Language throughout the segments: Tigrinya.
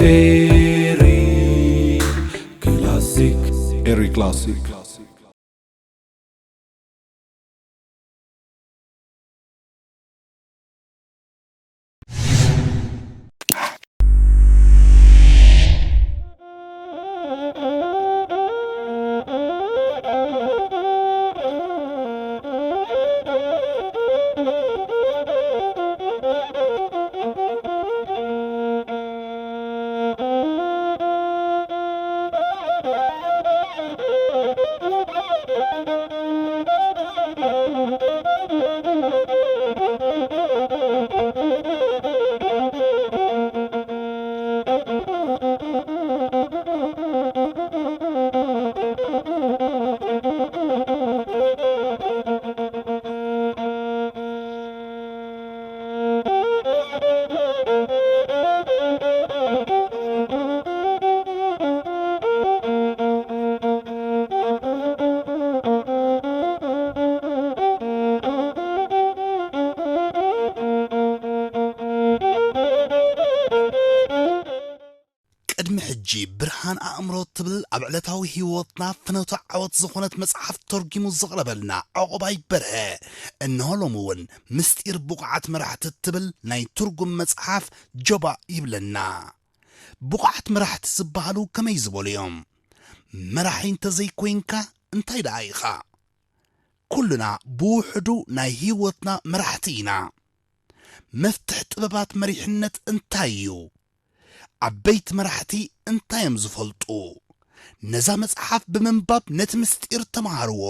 Eri Classic. Eri Classic. ቅድሚ ሕጂ ብርሃን ኣእምሮ ትብል ኣብ ዕለታዊ ህይወትና ፍኖተ ዓወት ዝኾነት መጽሓፍ ተርጒሙ ዘቕረበልና ዑቕባይ በርሀ፣ እንሆ ሎሚ እውን ምስጢር ብቑዓት መራሕቲ እትብል ናይ ትርጉም መጽሓፍ ጀባእ ይብለና። ብቑዓት መራሕቲ ዝበሃሉ ከመይ ዝበሉ እዮም? መራሒ እንተዘይኮይንካ እንታይ ደኣ ኢኻ? ኩልና ብውሕዱ ናይ ህይወትና መራሕቲ ኢና። መፍትሕ ጥበባት መሪሕነት እንታይ እዩ? ዓበይቲ መራሕቲ እንታይ እዮም ዝፈልጡ? ነዛ መጽሓፍ ብምንባብ ነቲ ምስጢር ተመሃርዎ።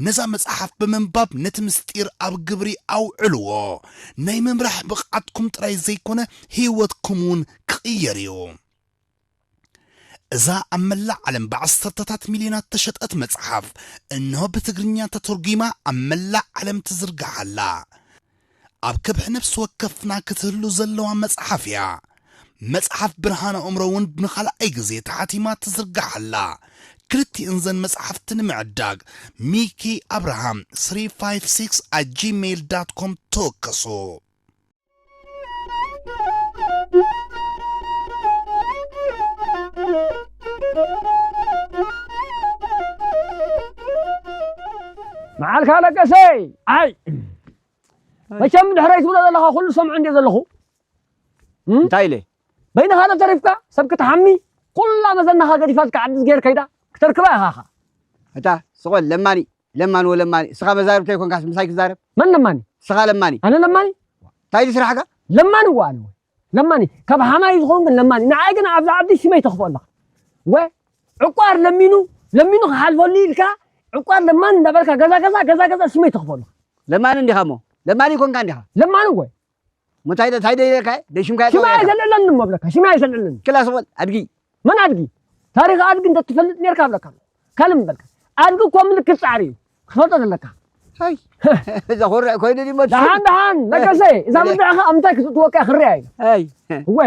ነዛ መጽሓፍ ብምንባብ ነቲ ምስጢር ኣብ ግብሪ ኣውዕልዎ። ናይ ምምራሕ ብቕዓትኩም ጥራይ ዘይኮነ፣ ህይወትኩም እውን ክቕየር እዩ። እዛ ኣብ መላእ ዓለም ብዓሰርተታት ሚልዮናት ተሸጠት መጽሓፍ፣ እንሆ ብትግርኛ ተተርጒማ ኣብ መላእ ዓለም ትዝርጋሕ ኣላ። ኣብ ከብሒ ነፍሲ ወከፍና ክትህሉ ዘለዋ መጽሓፍ እያ። መጽሓፍ ብርሃን ኣእምሮ እውን ንኻልኣይ ግዜ ተሓቲማ ትዝርጋሕ ኣላ። ክልቲኤን ዘን መጽሓፍቲ ንምዕዳግ፣ ሚኪ ኣብርሃም three five six at gmail dot com ተወከሱ። መዓልካ ለገሰይ፣ ኣይ። መቸም ድሕረይ ትብሎ ዘለኻ ኩሉ ሰምዑ እንድየ ዘለኹ። እም? እንታይ ኢለ? በይንኻ ዶ ተሪፍካ? ሰብ ክትሓሚ? ኩላ መዘናኻ ገዲፋትካ ዓዲ ዝገይር ከይዳ ክተርክባ ኢኻ ኸ። እታ ስቕ በል ለማኒ፣ ለማኒ ወለማኒ። እስኻ መዛርብ ተይኮንካስ ምሳይ ክዛረብ? መን ለማኒ? እስኻ ለማኒ። ኣነ ለማኒ? እንታይ ድዩ ስራሕካ? ለማኒ እዋ ኣነ ወይ። ለማኒ፣ ካብ ሓማይ ዝኸውን ግን ለማኒ። ንዓይ ግን ኣብዚ ዓዲ ሽመይ ተኽፍኦ ኣለኻ። ወ-፣ ዕቋር ለሚኑ፣ ለሚኑ ክሓልፈሉ ኢልካ፣ ዕቋር ለማኒ እንዳበልካ ገዛ ገዛ፣ ገዛ ገዛ ሽመይ ተኽፍኦ ኣለኻ። ለማኒ እንዲኻ እሞ፣ ለማኒ ኮንካ እንዲኻ። ለማኒ ወይ። እሞ እንታይ ደ-፣ እንታይ ደይለካ? ደይ ሽምካ ሽመይ የጠውየካ። ኣይተልዕለኒ እሞ ብለካ፣ ሽመይ ኣይተልዕለኒ። ክላስ በል፣ ኣድጊ። መን ኣድጊ? ታሪኽ ኣድጊ እንተትፈልጥ ኔርካ ብለካ። ካልእ ምበልካ። ኣድጊ እኮ ምልክት ጻዕሪ እዩ። ክፈልጦ ዘለካ። ሃይ። ዘኹርዕ ኮይኑ ድሞ። ደሓን፣ ደሓን፣ ለገሰ፣ እዛ እለ። ምድዕኻ ኣብ ምንታይ ክትእትወካ ክርያ እዩ። ሃይ። እወ።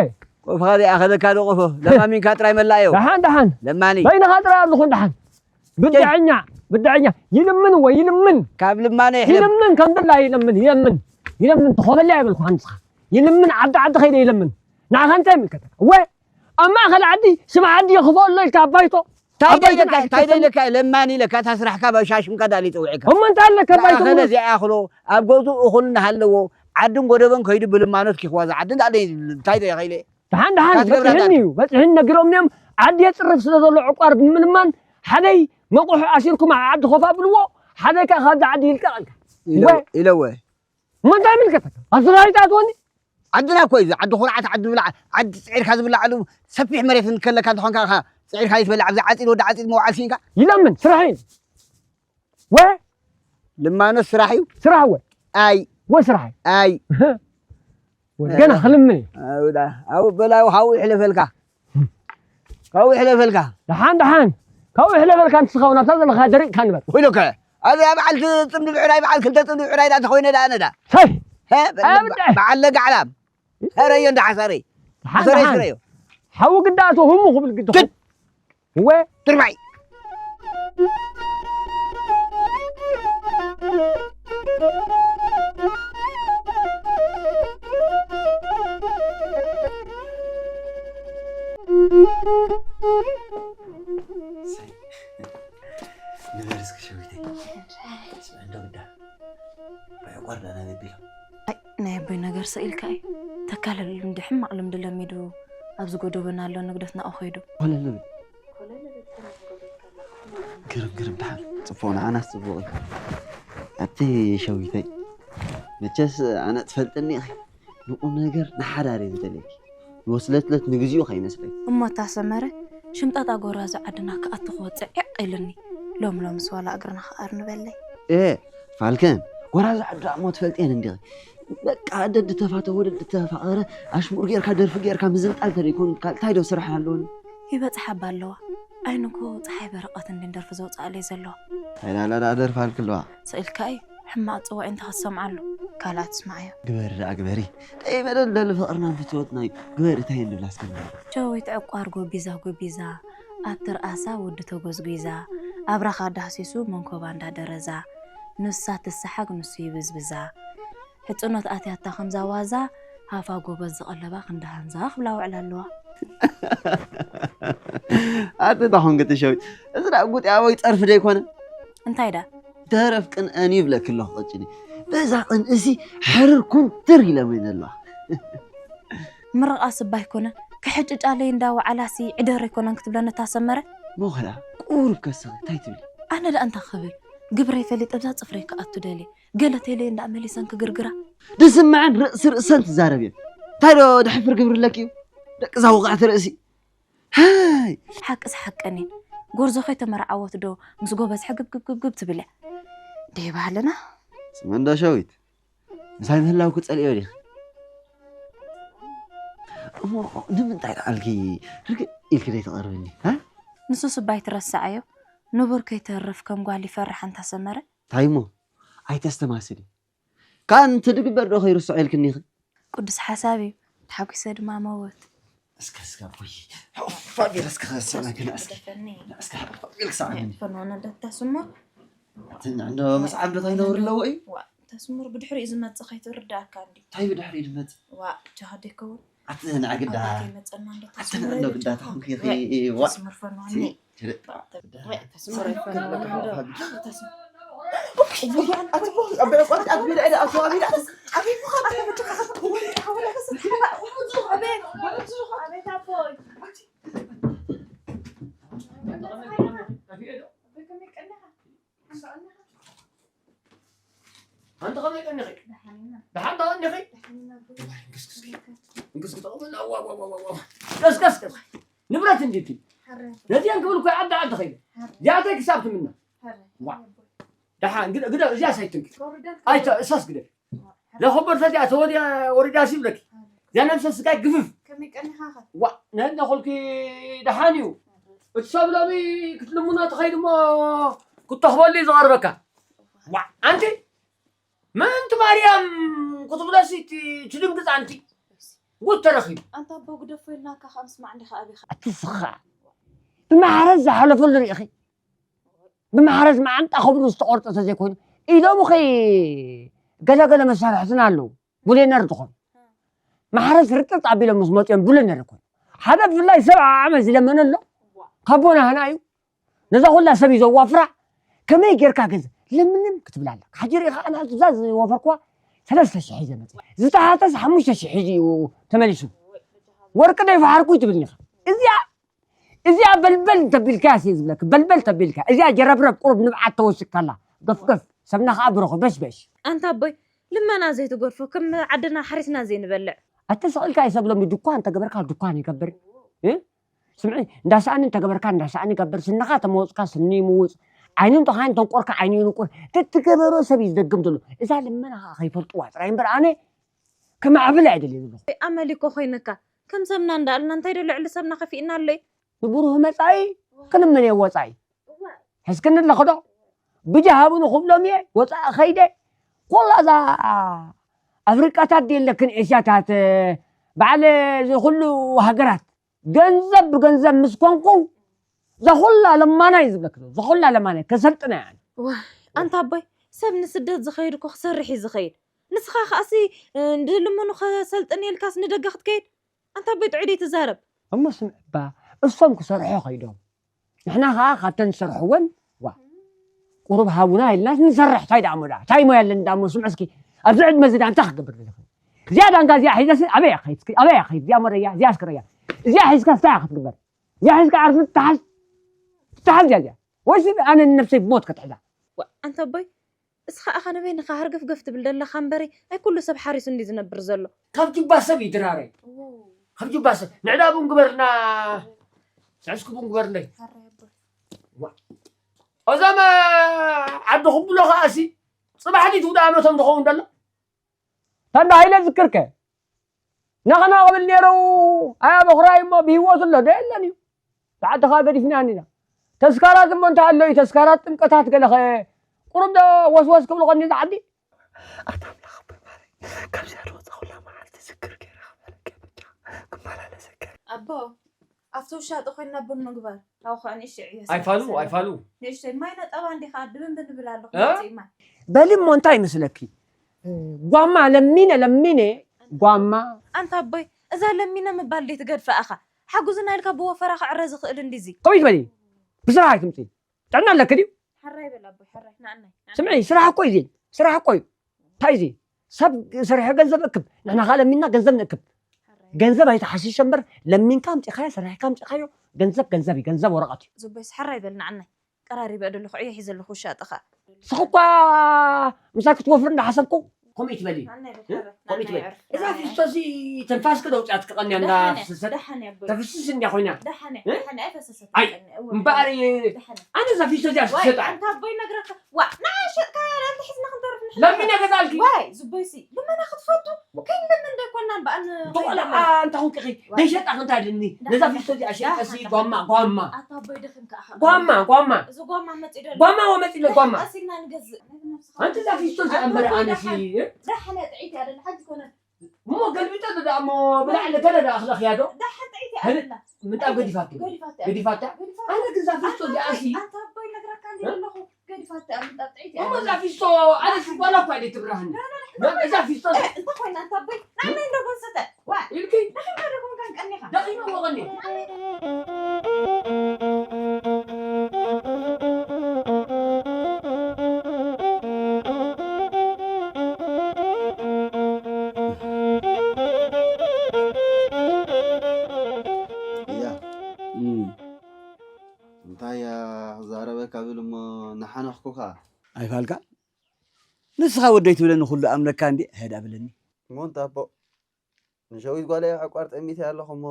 ቆፍኻ ዘይኣኸለካ ዶ ቆፎ? ለማሚንካ ጥራይ መላእዮ። ደሓን፣ ደሓን። ለማኒ። በይንኻ ጥራይ ኣለኹን ደሓን። ብድዐኛ፣ ብድዐኛ። ይልምን ወይ ይልምን። ካብ ልማነ ይሕለፍ። ይልምን ከም ድላ ይለምን፣ ይለምን። ይለምን፣ ተኾበልያ ይበልኩ ንስኻ። ይልምን፣ ዓዲ ዓዲ ኸይደ ይለምን። ንዓኻ እንታይ ይምልከተካ? እወ። ኣብ ማእኸል ዓዲ ሽም ዓዲ የኽፍኦ ኣሎ ኢልካ ኣብ ባይቶ፣ እንታይ ኣብ ባይቶ ደይለካ፣ እንታይ እንታይ ደይለካ? ለማኒ ኢለካ፣ እታ ስራሕካ ባሻሽምካ ዳሊ ይጽውዕካ። እሞ እንታይ ኣለካ ባይቶ? ዝኣኸለ ዘይኣኽሎ፣ ኣብ ገዝኡ እኹል እናሃለዎ፣ ዓድን ጎደቦን ከይዱ ብልማኖት ኪኽዋ ዝዓዲ እንዳለ እንታይ ደይኸይለ? ደሓን ደሓን፣ እታ ትገብራ በጽሕኒ ዳን። እዩ፣ በጽሕኒ ነጊሮምኒ እዮም። ዓዲ የጽርፍ ስለ ዘሎ ዕቋር ብምልማን፣ ሓደይ መቑሑ ኣሲርኩም ኣብ ዓዲ ኮፍ ኣብልዎ፣ ሓደይ ከኣ ካብዚ ዓዲ ይልቀቕ ኢልካ። ኢለ-፣ እወ። ኢለወ። እሞ እንታይ ይምልከተካ? ኣብ ስራይ ትኣትወኒ? ዓድና እኮ እዩ፣ ዓዲ ኩርዓት፣ ዓዲ ብላዕ፣ ዓዲ ጽዒርካ ዝብላዓሉ ሰፊሕ መሬት እንከለካ እንተኾንካ ኢኻ ጽዒርካ ዘይትበልዕ፣ ኣብዚ ዓጺድ ወዲ ዓጺድ ምውዓል ሲኢንካ? ይለምን፣ ስራሕ እዩ። ወ? ልማኖ ስራሕ እዩ? ስራሕ ወ? ኣይ። ወ ስራሕ እዩ? ኣይ። ወ ገና ክልምን እዩ። ኣውዳ፣ ኣው በላው፣ ሃው ይሕለፈልካ። ካብኡ ይሕለፈልካ። ደሓን፣ ደሓን። ካብኡ ይሕለፈልካ፣ ንስኻ እውን ኣብታ ዘለኻ ደሪቕካ ንበር። ወይለከ፣ ኣብያ በዓል ጽምዲ ብዕራይ፣ በዓል ክልተ ጽምዲ ብዕራይ ዳ ተኾይነ ዳ ነዳ። ሰይ! ሀ፣ በል፣ ኣብ ደ- በዓል ለጋዕላም። ሰረዮ እንዳ ሓሳረይ። ደሓን፣ ሓሳረይ ደሓን። ስረዮ። ሓዊ ግዳእቶ ህሙ ክብል ግድኹም። ትድ- እወ። ትርባይ። እንዶ ግዳ ብዕቋር ዳና ገቢሎም። ኣይ፣ ናይ ኣቦይ ነገር ስኢልካ እዩ። ተካል ልምዲ፣ ሕማቕ ልምዲ ለሚዱ ኣብዚ ጎደቦና ኣሎ ንግደት ናብኡ ኸይዱ። ኮለል በል። ግርም ግርም ደሓን። ጽቡቕ፣ ንዓናስ ጽቡቕ እዩ። ኣቲ ሸዊተይ፣ መቸስ ኣነ ትፈልጥኒ ኢኺ። ንቁም ነገር ንሓዳር እየ ዝደልየኪ። ንወስለትለት ንግዚኡ ከይመስለኪ። እሞ እታ ሰመረ ሽምጣጣ ጎራዙ ዓድና ክኣቱ ክወጽእ ዒቕ ኢሉኒ። ሎም ሎምስ ዋላ እግርና ክኣር ንበለይ። ኤ ፋልከን፣ ጎራዙ ዓድና እሞ ትፈልጥየን እንዲኺ። በቃ ደድ ተፋተወ፣ ደድ ተፋቐረ፣ ኣሽሙር ጌርካ፣ ደርፊ ጌርካ ምዝንጣል ተለይኮኑ ካልእ እንታይ ዶ ስራሕ ኣለወኒ? ይበጽሓ እባ ኣለዋ። ኣይንኮ ጸሓይ በረቐት እንድን ደርፊ ዘውጽኣለይ ዘለዋ። ኣይላላ ደኣ ደርፊ ኣልክለዋ። ስኢልካ እዩ። ሕማቕ ጽዋዒ እንተ ክትሰምዓሉ፣ ካልኣ ትስማዓዮ። ግበሪ ደኣ ግበሪ። ደይ መደልደሊ ፍቕርናን ፍትወትናን እዩ። ግበሪ፣ እንታይ እንብላ እስከ ንበል። ሸዊት ዕቋር ጎቢዛ ጎቢዛ፣ ኣብ ትርኣሳ ወዲ ተጎዝጒዛ፣ ኣብራኻ ዳህሲሱ መንኮባ እንዳደረዛ፣ ንሳ ትሰሓግ ንሱ ይብዝብዛ። ሕጽኖት ኣትያታ ከምዛ ዋዛ፣ ሃፋ ጎበዝ ዝቐለባ ክንዲ ሃንዛ ክብላ ውዕላ ኣለዋ። ኣቲ ታኹን ግጥሸዊት፣ እዚ ደኣ ጉጢ ኣበይ ጸርፊ ደይኮነ? እንታይ ደኣ? ደረፍ ቅንአን ይብለኪ ኣለኹ ቀጭኒ። በዛ ቅንእሲ ሕርር ኩንትር ኢለ መይነ ኣለዋ። ምርቓ ስባ ኣይኮነ፣ ክሕጭጫለይ እንዳ ወዓላሲ ዕደር ኣይኮነን ክትብለኒ እታ ሰመረ? ሞኸላ፣ ቁሩብ ከስኺ፣ እንታይ ትብሊ? ኣነ ደኣ እንታይ ክብል? ግብረይ ፈሊጠ ብዛ ጽፍረይ ክኣቱ ደልየ። ገለ ቴሌ እንዳ መሊሰን ክግርግራ። ድስምዐን ርእሲ ርእሰን ትዛረብ እየን። እንታይ ዶ ድሕፍር ግብሪ ኣለኪ እዩ? ደቂ እዛ ውቕዕቲ ርእሲ። ሃይ! ሓቅስ ሓቀን እየን። ጎርዞ ከይተመርዓወት ዶ ምስ ጎበዝ ሕግብ ግብ ግብ ግብ ትብል እያ? ደይ ባህልና? ስመን ዶ ሸዊት? ምሳይ ምህላው ክጸልዮ ዲኺ? እሞ ንምንታይ ደኣልኪ ርግእ ኢልኪ ዘይትቐርብኒ? ሃ? ንሱስ እባ ኣይትረስዓዮ። ንቡር ከይተርፍ ከም ጓል ይፈርሕ ኣንታ ሰመረ። እንታይ እሞ? ኣይተስተማስሊ። ካን ትድግበር ዶ ከይርስዖ ኢልክኒ ኢኺ? ቅዱስ ሓሳብ እዩ። ተሓጒሰ ድማ መወት። እስከ፣ እስከ፣ ኣቦይ፣ ሕፍ ኣቢለ እስከ ክሰማዕክን እስከ። ደፈኒ። እስከ ሕፍ ኣቢለ ክሰማዕክን። ፈኖነ ደታ ስሙር። እንዶ መጽዓብ ዶ ታይነውር ኣለዎ እዩ? ዋ፣ ተስሙር ብድሕሪኡ ዝመጽእ ከይትርዳእካ እንዲ። እንታይ ብድሕሪኡ ዝመጽእ? ዋ፣ ጃሃ ደከውን። ኣቲ ንዕግዳ። ኣቲ መጸና እንዶ ኣቲ ተስሙር ንዕግዳ ተኾንኪ ኢኺ። ወይ፣ ዋ። ተስሙር ፈኖኒ። ሲ፣ ትርእ። ወይ፣ ተስሙር ፈኖኒ እንዶ። ተስሙር። ኣንቲ ከመይ ቀኒኺ? ደሓን ተቐኒኺ? ዋይ፣ እንክስክስ። እንክስክስ፣ ዋ፣ ዋ፣ ዋ፣ ዋ፣ ዋ። ቀስ፣ ቀስ፣ ቀስ። ንብረት እንዲቲ። ነዚአን ክብል እኮ ዓዲ ዓዲ ኸይደ። እዚኣተይ ክሳብ ትምና። ዋ። ደሓን፣ ግደ፣ ግደ፣ እዚኣ ሳይትንኪ። ኣይተ፣ እሳስ ግደ። ለኸበርተ እዚኣ ተወዲያ ወሪዳ ሲብለኪ። እዚኣ ነብሰ ስጋይ ግፍፍ። ከመይ ቀኒኻ ኸ? ዋ፣ ነነ ኹልኪ ደሓን እዩ። እቲ ሰብ ሎሚ ክትልምኖ ትኸይድ እሞ ክትተኽበሉ እዩ ዝቐርበካ። ዋ፣ ኣንቲ ምእንቲ ማርያም ክትብለሲ እቲ ትድንግጽ ኣንቲ። ጉድ ተረኺቡ። ኣንታ ኣቦ ግደፎ ኢልናካ ከኣ ምስማዕ እንዲኻ ኣቢኻ። ኣቲ ስኻ ብማሕረስ ዝሓለፈሉ ርኢኺ? ብማሕረስ መዓንጣ ክብሉ ዝተቖርጠ ተዘይኮይኑ፣ ኢሎም ኸ ገለ ገለ መሳርሕትና ኣለዉ፣ ቡሌነር ዝኾኑ። ማሕረስ ርጥጥ ኣቢሎም ምስ መፅኦም ቡሌነር ይኾኑ። ሓደ ብፍላይ ሰብዓ ዓመት ዝለመነ ኣሎ፣ ካቦና ህና እዩ። ነዛ ኩላ ሰብ እዩ ዘዋፍራ፣ ከመይ ጌርካ ገንዘብ ለምንም ክትብል ኣለካ። ሕጂ ርኢኻ ኣነ ኣብዛ ዝወፈርኩዋ ሰለስተ ሽሕ እዩ ዘመፅእ። ዝተሓተስ ሓሙሽተ ሽሕ እዩ ተመሊሱ። ወርቂ ደይፈሓርኩ እዩ ትብልኒ ኢኻ። እዚኣ እዚኣ በልበል እንተቢልካያ እየ ዝብለክ፣ በልበል ተቢልካ። እዚኣ ጀረብረብ ቁሩብ ንብዓት ተወሲኽካላ። ገፍገፍ፣ ሰብና ኸዓ ብረኹ፣ በሽበሽ። ኣንታ ኣቦይ፣ ልመና ዘይትገድፎ፣ ከም ዓድና ሓሪስና ዘይንበልዕ። ኣተሰቒልካ እዩ ሰብ ሎሚ ድኳን እንተገበርካ ድኳን ይገብር። እ? ስምዒ፣ እንዳሰኣኒ እንተገበርካ እንዳሰኣኒ ይገብር፣ ስንኻ ተመወፅካ ስኒ ይምውፅ፣ ዓይኑ እንተኾይኑ እንተንቆርካ ዓይኑ ይንቁር። ተትገበሮ ሰብ እዩ ዝደግም ዘሎ። እዛ ልመና ኸዓ ከይፈልጥዋ ጥራይ እምበር ኣነ ከማዕብል ኣይደልየ ዘለኹ። ኣመል እኮ ኮይንካ፣ ከም ሰብና እንዳኣልና እንታይ ዶ ልዕሊ ሰብና ከፊእና ኣሎ እዩ? ንብሩህ መጻኢ ክንምነ ወጻኢ። ሕስክኒ ኣለኹ ዶ? ብጃ ሃቡኒ ክብሎም እየ፣ ወጻኢ ኸይደ። ኩላ እዛ ኣፍሪቃታት ድየለክን ኤስያታት፣ በዓል እዚ ኩሉ ሃገራት ገንዘብ ብገንዘብ ምስ ኮንኩ፣ እዛ ኩላ ለማና እዩ ዝብለክ ዘሎ። እዛ ኩላ ለማና ከሰልጥና እየ ኣነ። ዋይ፣ ኣንታ ኣቦይ፣ ሰብ ንስደት ዝኸይድ እኮ ክሰርሕ እዩ ዝኸይድ። ንስኻ ከኣሲ፣ እ፣ ንልምኑ ከሰልጥን ኢልካስ ንደገ ክትከይድ? ኣንታ ኣቦይ ጥዑይ ደይትዛረብ። እሞ ስምዕባ፣ እሶም ክሰርሑ ከይዶም፣ ንሕና ኸኣ ካብተን ዝሰርሕወን፣ ዋ፣ ቁሩብ ሃቡና ኢልና ንሰርሕ። እንታይ ደኣ እሞ ደኣ እንታይ ሞያ ኣለኒ ደኣ እሞ ስምዒ እስኪ። ኣብዚ ዕድመ እዚ ደኣ እንታይ ክገብር ደለኹ? እዚኣ ዳንጋ እዚኣ ሒዘ ኣበይ እያ ከይድ? ኣበይ እያ ከይድ? እዚኣ መረያ እዚኣ እስክረያ እዚኣ ሒዝካ እንታይ ክትግበር? እዚኣ ሒዝካ ዓርፊ ትሓዝ ትሓዝ እያ እዚኣ። ወይስ ኣነ ንነብሰይ ብሞት ከትሕዛ? ዋ ኣንተ ኣቦይ እስኻ ኣኻ ንበይንኻ ሃርገፍገፍ ትብል ደለኻ እምበሪ ኣይ ኩሉ ሰብ ሓሪሱ እንዲ ዝነብር ዘሎ። ካብ ጁባ ሰብ ይድራረ ካብ ጁባ ሰብ ንዕዳ ቡን ግበርና ንዕስኩ ቡን ግበርና። እዞም ዓዲ ኩብሎ ከኣሲ ጽባሕ ድዩ ትውዳ ዓመቶም ዝኸውን ደሎ? ተንዳ ሃይለ ዝክርከ ነቕነቕ ብል ነይሩ። ኣያ በኹራይ እሞ ብህይወት ኣሎ ዶ የለን እዩ። ብዓድኻ ገዲፍና ኢና። ተስካራት እሞ እንታይ ኣሎ እዩ? ተስካራት ጥምቀታት ገለኸ ቁሩብ ዶ ወስወስ ክብሉ ቐኒ ዝዓዲ? ኣታ ኣምላኽ ኣቦይ ማረይ፣ ካብዚኣ ዝወፃ ኩላ መዓልቲ ዝክር ገይረ ክበለከ በጃ ክመላለሰከ። ኣቦ ኣብቲ ውሻጢ ኮይንና ቡን ምግባር ታውኸ ንእሽተይ ዕዮ ኣይፋሉ ኣይፋሉ። ንእሽተይ ማይ ነጠባ እንዲኻ ድብን ብንብል ኣለኹ እ? መፅእ ማይ በሊ እሞ እንታይ ይመስለኪ ጓማ ለሚነ ለሚነ ጓማ ኣንታ ኣቦይ እዛ ለሚነ ምባል ደይ ትገድፈ ኣኻ ሓጉዝና ኢልካ ብወፈራ ክዕረ ዝኽእል እንዲዚ ከመይ ትበሊ ብስራሕ ኣይትምፅእ ጥዕና ኣለኪ ድዩ ሓራይ በል ኣቦይ ሓራይ ንዓናይ ንዓናይ። ስምዒ ስራሕ እኮ እዩ እዚ ስራሕ እኮ እዩ እንታይ እዚ ሰብ ሰሪሑ ገንዘብ እክብ ንሕና ከዓ ለሚንና ገንዘብ ንእክብ ሓራይ ገንዘብ ኣይተሓሽሸ እምበር ለሚንካ ኣምፂኻዮ ሰሪሕካ ኣምፂኻዮ ገንዘብ ገንዘብ እዩ ገንዘብ ወረቐት እዩ ዝቦይስ ሓራይ በል ንዓናይ ቀራሪበ ደለኹ ዕዮ ሒዘ ኣለኹ ውሻጥኻ ንስኺ እኳ ምሳይ ክትወፍሪ እንዳሓሰብኩ ከምኡ ትበሊ ንዓናይ በል ሓራይ ከምኡ ንዓናይ ትበሊ ዕርፍ እዛ ንዓናይ ዕርፍ። ፊስቶ እዚ ተንፋስኪ ደውፅኣትኪ ቀንያ እንዳፍሰሰት ደሓን እያ ኣቦይ ተፍስስ እንድያ ኮይና ደሓን እያ እ? ደሓን እያ ኣይፈሰሰት ኣይ፣ ቀኒ እወ እምበኣር ደሓን እያ ኣነ እዛ ፊስቶ እዚኣ ዋይ ስሸጣ ኣንታ ኣቦይ ነግረካ ዋ ንዓ ሸጥካ ኣንተ ሒዝና ክንተርፍ ንሕና ለሚነ ገዛልኪ ዋይ ዝቦይሲ ልመና ክትፈቱ ከይንለምን ደይኮና እምበኣር ንኸይድ ብቆልዓ ኣለና። እንተ ኹንኪ ኺ ደይሸጣ ክንታ ኣለኒ ነዛ ፊስቶ እዚኣ ሸጠሲ ጓማ ጓማ ኣታ ኣቦይ ደኺምካ ኣኻ ጓማ ጓማ እዚ ጓማ መፂኡ ደሎ ጓማ ወመፂ ሎ ጓማ ቀሲልና ንገዝእ ኣንቲ እዛ ፊስቶ እዚኣ እምበር ኣነሲ ደሓነ ጥዒት እያ ደላ ሓንቲ ኮነት እሞ ገልቢጠ ዶ ደኣ እሞ ብላዕሊ ገለ ደኣ ክለኽያ ዶ? ደሓን ጥዒት እያ ኣላ። ምንጣፍ ገዲፋቶ። ገዲፋቶ። ገዲፋታ? ገዲፋቶ። ኣነ ግን እዛ ፊስቶ እዚኣ ሲ ኣንታ ኣቦይ ነግረካ እንዲ ኣለኹ። ገዲፋቶ እያ ምንጣፍ ጥዒት እያ። እሞ እዛ ፊስቶ ኣነ ሲ ጓላ እኳ ኢለ ትብራህኒ። እዛ ፊስቶ እንታይ ኮይና ኣንታ ኣቦይ ንዓመይ እንዶ ጎንሰተ። ዋ ኢልኪ ደኺምካ ዶ ኮንካ ቀኒኻ። ደኺመ እሞ ቀኒ። እያ እም፣ እንታይ እያ ክዛረበካ ብል እሞ እናሓነኽኩ ከኣ ኣይፋልካ ንስኻ ወደይ ትብለኒ ኩሉ ኣምነካ እንዲ ሕድ ኣብለኒ እሞ እንታቦ ንሸዊት ጓለይ ዕቋር ጠሚተ ኣለኹ እሞ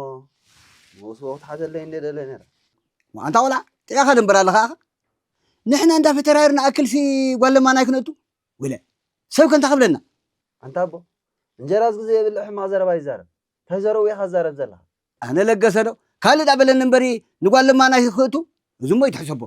መውስቦ ክትሓተለይ እንደ ደለ ነረ ኣንታ ቆልዓ ጥዕኻ ደንበር ኣለኻ ኣኻ ንሕና እንዳ ፈተራየር ንኣክልሲ ጓል ለማናይ ክነቱ ወለ ሰብ ከንታ ክብለና ኣንታ ኣቦ እንጀራስ ግዜ የብልዕ ሕማቕ ዘረባ ይዛረብ እንታይ ዘረቡ ኢኻ ትዛረብ ዘለኻ ኣነ ለገሰ ዶ ካልእ ዳበለኒ እምበሪ ንጓል ለማናይ ክእቱ እዙሞ ይትሕሰቦ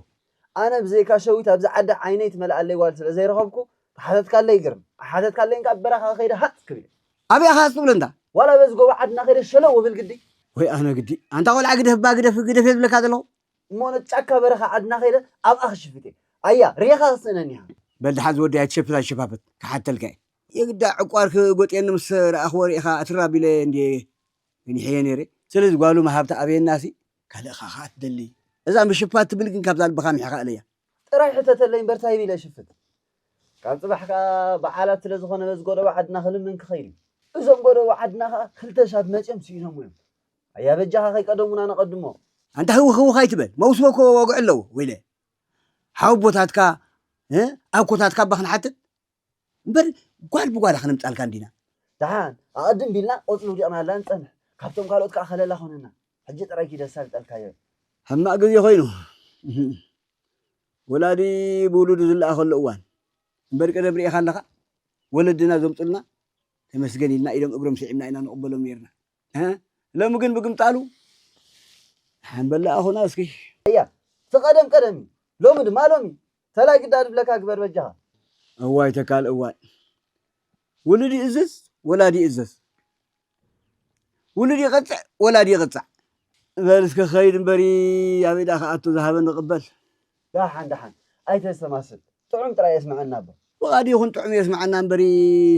ኣነ ብዘይካ ሸዊት ኣብዚ ዓዲ ዓይነይ ትመልኣለይ ጓል ስለ ዘይረኸብኩ ተሓተትካለይ ይገርም ኣይሓተትካለይን ካብ በረኻ ከይደ ሃጥ ክብል ኣበይ ኢኻ ሃጥ ትብሎ እንዳ ዋላ በዚ ጎቦ ዓድና ከይደ ሸለው ወብል ግዲ ወይ ኣነ ግዲ ኣንታ ቆልዓ ግደፍ ባ ግደፍ ግደፍ እየ ዝብለካ ዘለኹ እሞ ነቲ ጫካ በረኻ ዓድና ከይደ ኣብኣ ክሽፍት እየ ኣያ ርየኻ ክስእነኒ ኢኻ በል ደሓን ዝወዲ ኣይትሸፍት ኣይሸፋፍት ክሓተልካ እየ የግዳ ዕቋር ክጎጥየኒ ምስ ረኣኽዎ ርኢኻ ኣትራቢለ እንድየ ገኒሐዮ ነይረ ስለዚ ጓሉ ምሃብ ተኣብየናሲ ካልእ ኻኻ ትደሊ እዛ ምሽፋት ትብል ግን ካብዛ ልብኻ ምሒኻ እለያ ጥራይ ሕተተለይ እምበር ታይ ቢለ ሽፍት ካብ ፅባሕ ከዓ በዓላት ስለ ዝኾነ በዚ ጎደቦ ዓድና ክልምን ክኸይድ እዩ እዞም ጎደቦ ዓድና ከዓ ክልተ ሻት መፅዮም ስኢኖም እዮም ኣያ በጃኻ ከይቀደሙና ነቐድሞ ኣንታ ህውኽ ህውኽ ኣይትበል መውስቦ እኮ ወግዒ ኣለዎ ወይለ ሓወቦታትካ ኣኮታትካ እባ ክንሓትት እምበር ጓል ብጓላ ክነምፃልካ እንዲና። ደሓን ኣቐድም ቢልና ቆፅሊ ውዲቕናላ ንፀንሕ። ካብቶም ካልኦት ከዓ ከለላ ኾነና። ሕጂ ጥራይ ኪድ ኣሳልጠልካዮ። ሕማቕ ግዜ ኾይኑ። ወላዲ ብውሉዱ ዝለኣኸሉ እዋን። እምበር ቀደም ርኢኻ ኣለኻ? ወለድና ዘምፁልና ተመስገን ኢልና ኢዶም እግሮም ስዒምና ኢና ንቕበሎም ነይርና። ሎሚ ግን ብግምጣሉ ሓንበላ ኣኹና እስኪ። እያ እቲ ቀደም ቀደም እዩ ሎሚ ድማ ሎሚ ተላይ ግዳ ድብለካ ግበር በጃኻ። እዋይ ተካል እዋይ ውሉድ ይእዝዝ ወላዲ ይእዘዝ ውሉድ ይቐፅዕ ወላዲ ይቕፃዕ በል እስከ ኸይድ እምበሪ ኣበይ ደኣ ክኣቱ ዝሃበኒ ቅበል። ደሓን ደሓን ኣይተስተማስል ጥዑም ጥራይ የስምዐና እባ። ብቓዲ ይኹን ጥዑም የስምዓና እምበሪ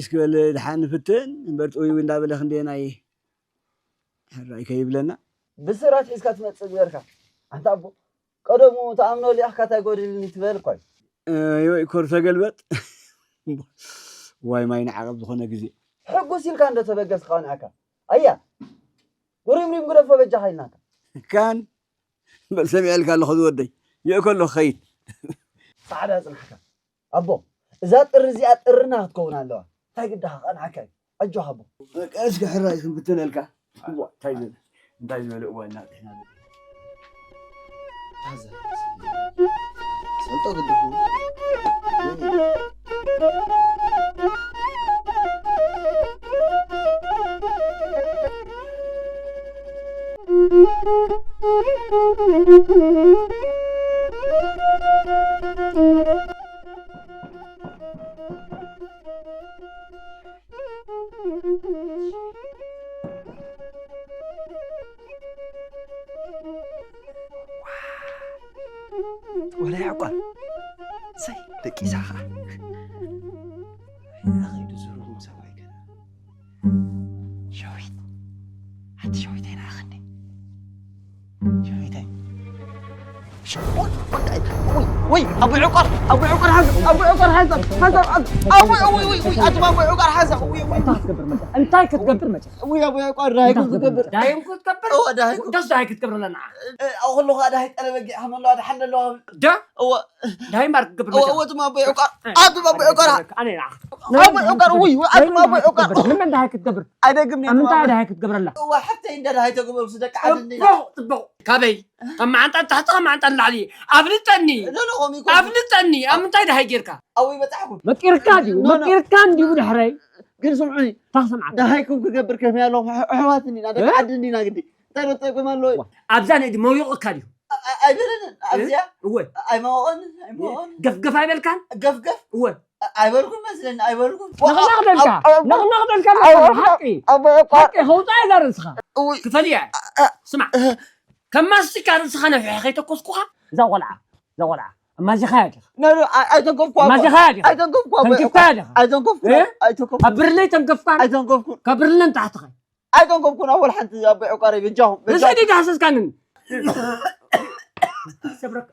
እስኪ በል ደሓን ንፍትን እምበር ጥውይዊ እንዳበለ ክንደየናይ ሕራይ ከይብለና። ብስራት ሒዝካ ትመፅእ ግበርካ ኣንታ ኣቦ። ቀደሙ ትኣምኖ ሊኣኽካ ታይ ጎዲልኒ ትበል እኳ እዩ። ወይ ኮር ተገልበጥ። ዋይ ማይ ንዓቐብ ዝኾነ ግዜ። ሕጉስ ኢልካ እንዶ ተበገስካ ንዓካ። ኣያ፣ ጉሪምሪም ግደፎ በጃኻ ኢልናካ። ካን፣ በል ሰሚዐልካ ኣለኹ ዝወደይ። ይእከ ኣለኹ ኸይድ። ጻዕዳ ጽናሕካ። ኣቦ፣ እዛ ጥሪ እዚኣ ጥርና ክትከውን ኣለዋ። እንታይ ግዳኻ ቀንዓካ እዩ። ኣጆኻ ኣቦ። በቃ እስኪ ሕራይ ክንፍትነልካ። እዋ፣ እንታይ ዝበለ፣ እንታይ ዝበለ እዋን እናብጽሕና ዘለና። ታዘብ። ሰልጦ ግድፉ። ወረ ያዕቆብ፣ ሰይ፣ ደቂሳ ኸዓ። ኣኸይዱ ዝሩጉም ሰብኣይ ገና። ሸዊት፣ ሓንቲ ሸዊት ኣይነኣኸኒ። ሸዊተይ። ሸ-፣ ወይ፣ ወይ፣ ወይ፣ ኣቦይ ዕቋር፣ ኣቦይ ዕቋር ሓንሳብ፣ ኣቦይ ዕቋር ሓንሳብ፣ ሓንሳብ፣ ኣቦይ፣ ወይ፣ ወይ፣ ወይ፣ ኣቱም ኣቦይ ዕቋር ሓንሳብ፣ ወይ፣ ወይ። እንታይ ክትገብር መጽእ? እንታይ ክትገብር መጽእ? ወይ፣ ኣቦይ ዕቋር፣ ዳሃይ እንታይ ክትገብር? ክትገብር? ዳሃይ ክትገብር? እወ፣ ዳሃይ ክትገብር። ደስ ዳሃይ ክትገብር ኣለና። እ፣ እ፣ ኣብ ከለኹ ዳሃይ ጠለበጊዕ ከም ኣለዋ፣ ደሓን ኣለዋ። ደ? እወ። ዳሃይ እምበር ክትገብር እወ፣ መጽእ? እወ፣ ኣቱም ኣቦይ ዕቋር፣ እ፣ ኣቱም ኣቦይ ዕቋር። ኣነ፣ ኣነ፣ ኣነ። ኣቦይ ዕቋር፣ ወይ፣ ኣቱም ኣቦይ ዕቋር። ንመን ዳሃይ ክትገብር? ንምንታይ ዳሃይ ክትገብረላ? ኣይደግም እየ፣ ኣብ ምንታይ ኣቱም ኣቦይ ዳሃይ ክትገብረላ? እወ፣ ሓፍተይ እንዳ ዳሃይ ተገብረሉ፣ ደቂ ዓዲ እንዲና። ጽቡቕ፣ ጽቡቕ። ካበይ? ካብ መዓንጣ ንታሕቲ፣ ካብ መዓንጣ ንላዕሊ። ኣብልጠኒ። ኖ፣ ኖ፣ ከምኡ ኣይኮነን። ኣብልጠኒ። ኣብ ምንታይ ደሃይ ጌርካ? ኣብኡ ይበጻሕኩም። መቂርካ ድዩ? ኖ፣ ኖ። መቂርካ እንድዩ ብድሕረይ። ግን ስምዑኒ። እንታይ ክሰምዓካ? ደሃይኩም ክገብር ከመይ ኣለኹ? ኣሕ-፣ ኣሕዋት እንዲና፣ ደቂ እ? ዓዲ እንዲና ግዲ። እንታይ ዶ ትጠቅም ኣለዎ? ዋ፣ ኣብዛ ንእዲ መዊቑካ ድዩ? ኣ-፣ ኣ-፣ ኣይበለንን። እ? ኣብዚኣ እወ። ኣይመወቐንን፣ ኣይመወቐንን። ገፍገፍ ኣይበልካን? ገፍገፍ? እወ። ኣ-፣ ኣይበልኩን መስለኒ፣ ኣይበልኩን። ነቕነቕ በልካ፣ ኣብ፣ ኣብ፣ ነቕነቕ በልካ ኣብ፣ መስለኒ፣ ኣብ፣ ሓቂ። ኣብ፣ ኣብ፣ ሓቂ፣ ከውጻእ እዛ ርእስኻ። እውይ። ክፈልያ። ኣ-፣ ኣ-፣ ስማዕ፣ እ-፣ ከም ማስቲካ ርእስኻ ነፊሐ ከይተኮስኩኻ፣ እዛ ቆልዓ፣ እዛ ቆልዓ፣ ኣማዚኻያ ዲኻ? ኖ፣ ኖ፣ ኣይ-፣ ኣይተንከፍኩ፣ ኣቦ። ኣማዚኻያ ዲኻ? ኣይተንከፍኩ፣ ኣቦ። ተንኪፍካያ ዲኻ? ኣይተንከፍኩ፣ እ? ኣይተንከፍኩ። ኣብ ብርለይ ተንከፍካን? ኣይተንከፍኩን። ካብ ብርለ ንታሕቲ ኸ? ኣይተንከፍኩን፣ ኣቦ፣ ሓንቲ፣ ኣቦ፣ ዕቋረይ፣ በጃኹም፣ በጃኹም። ርእሰይ ደይትሃሰስካንን። ሰብረክ።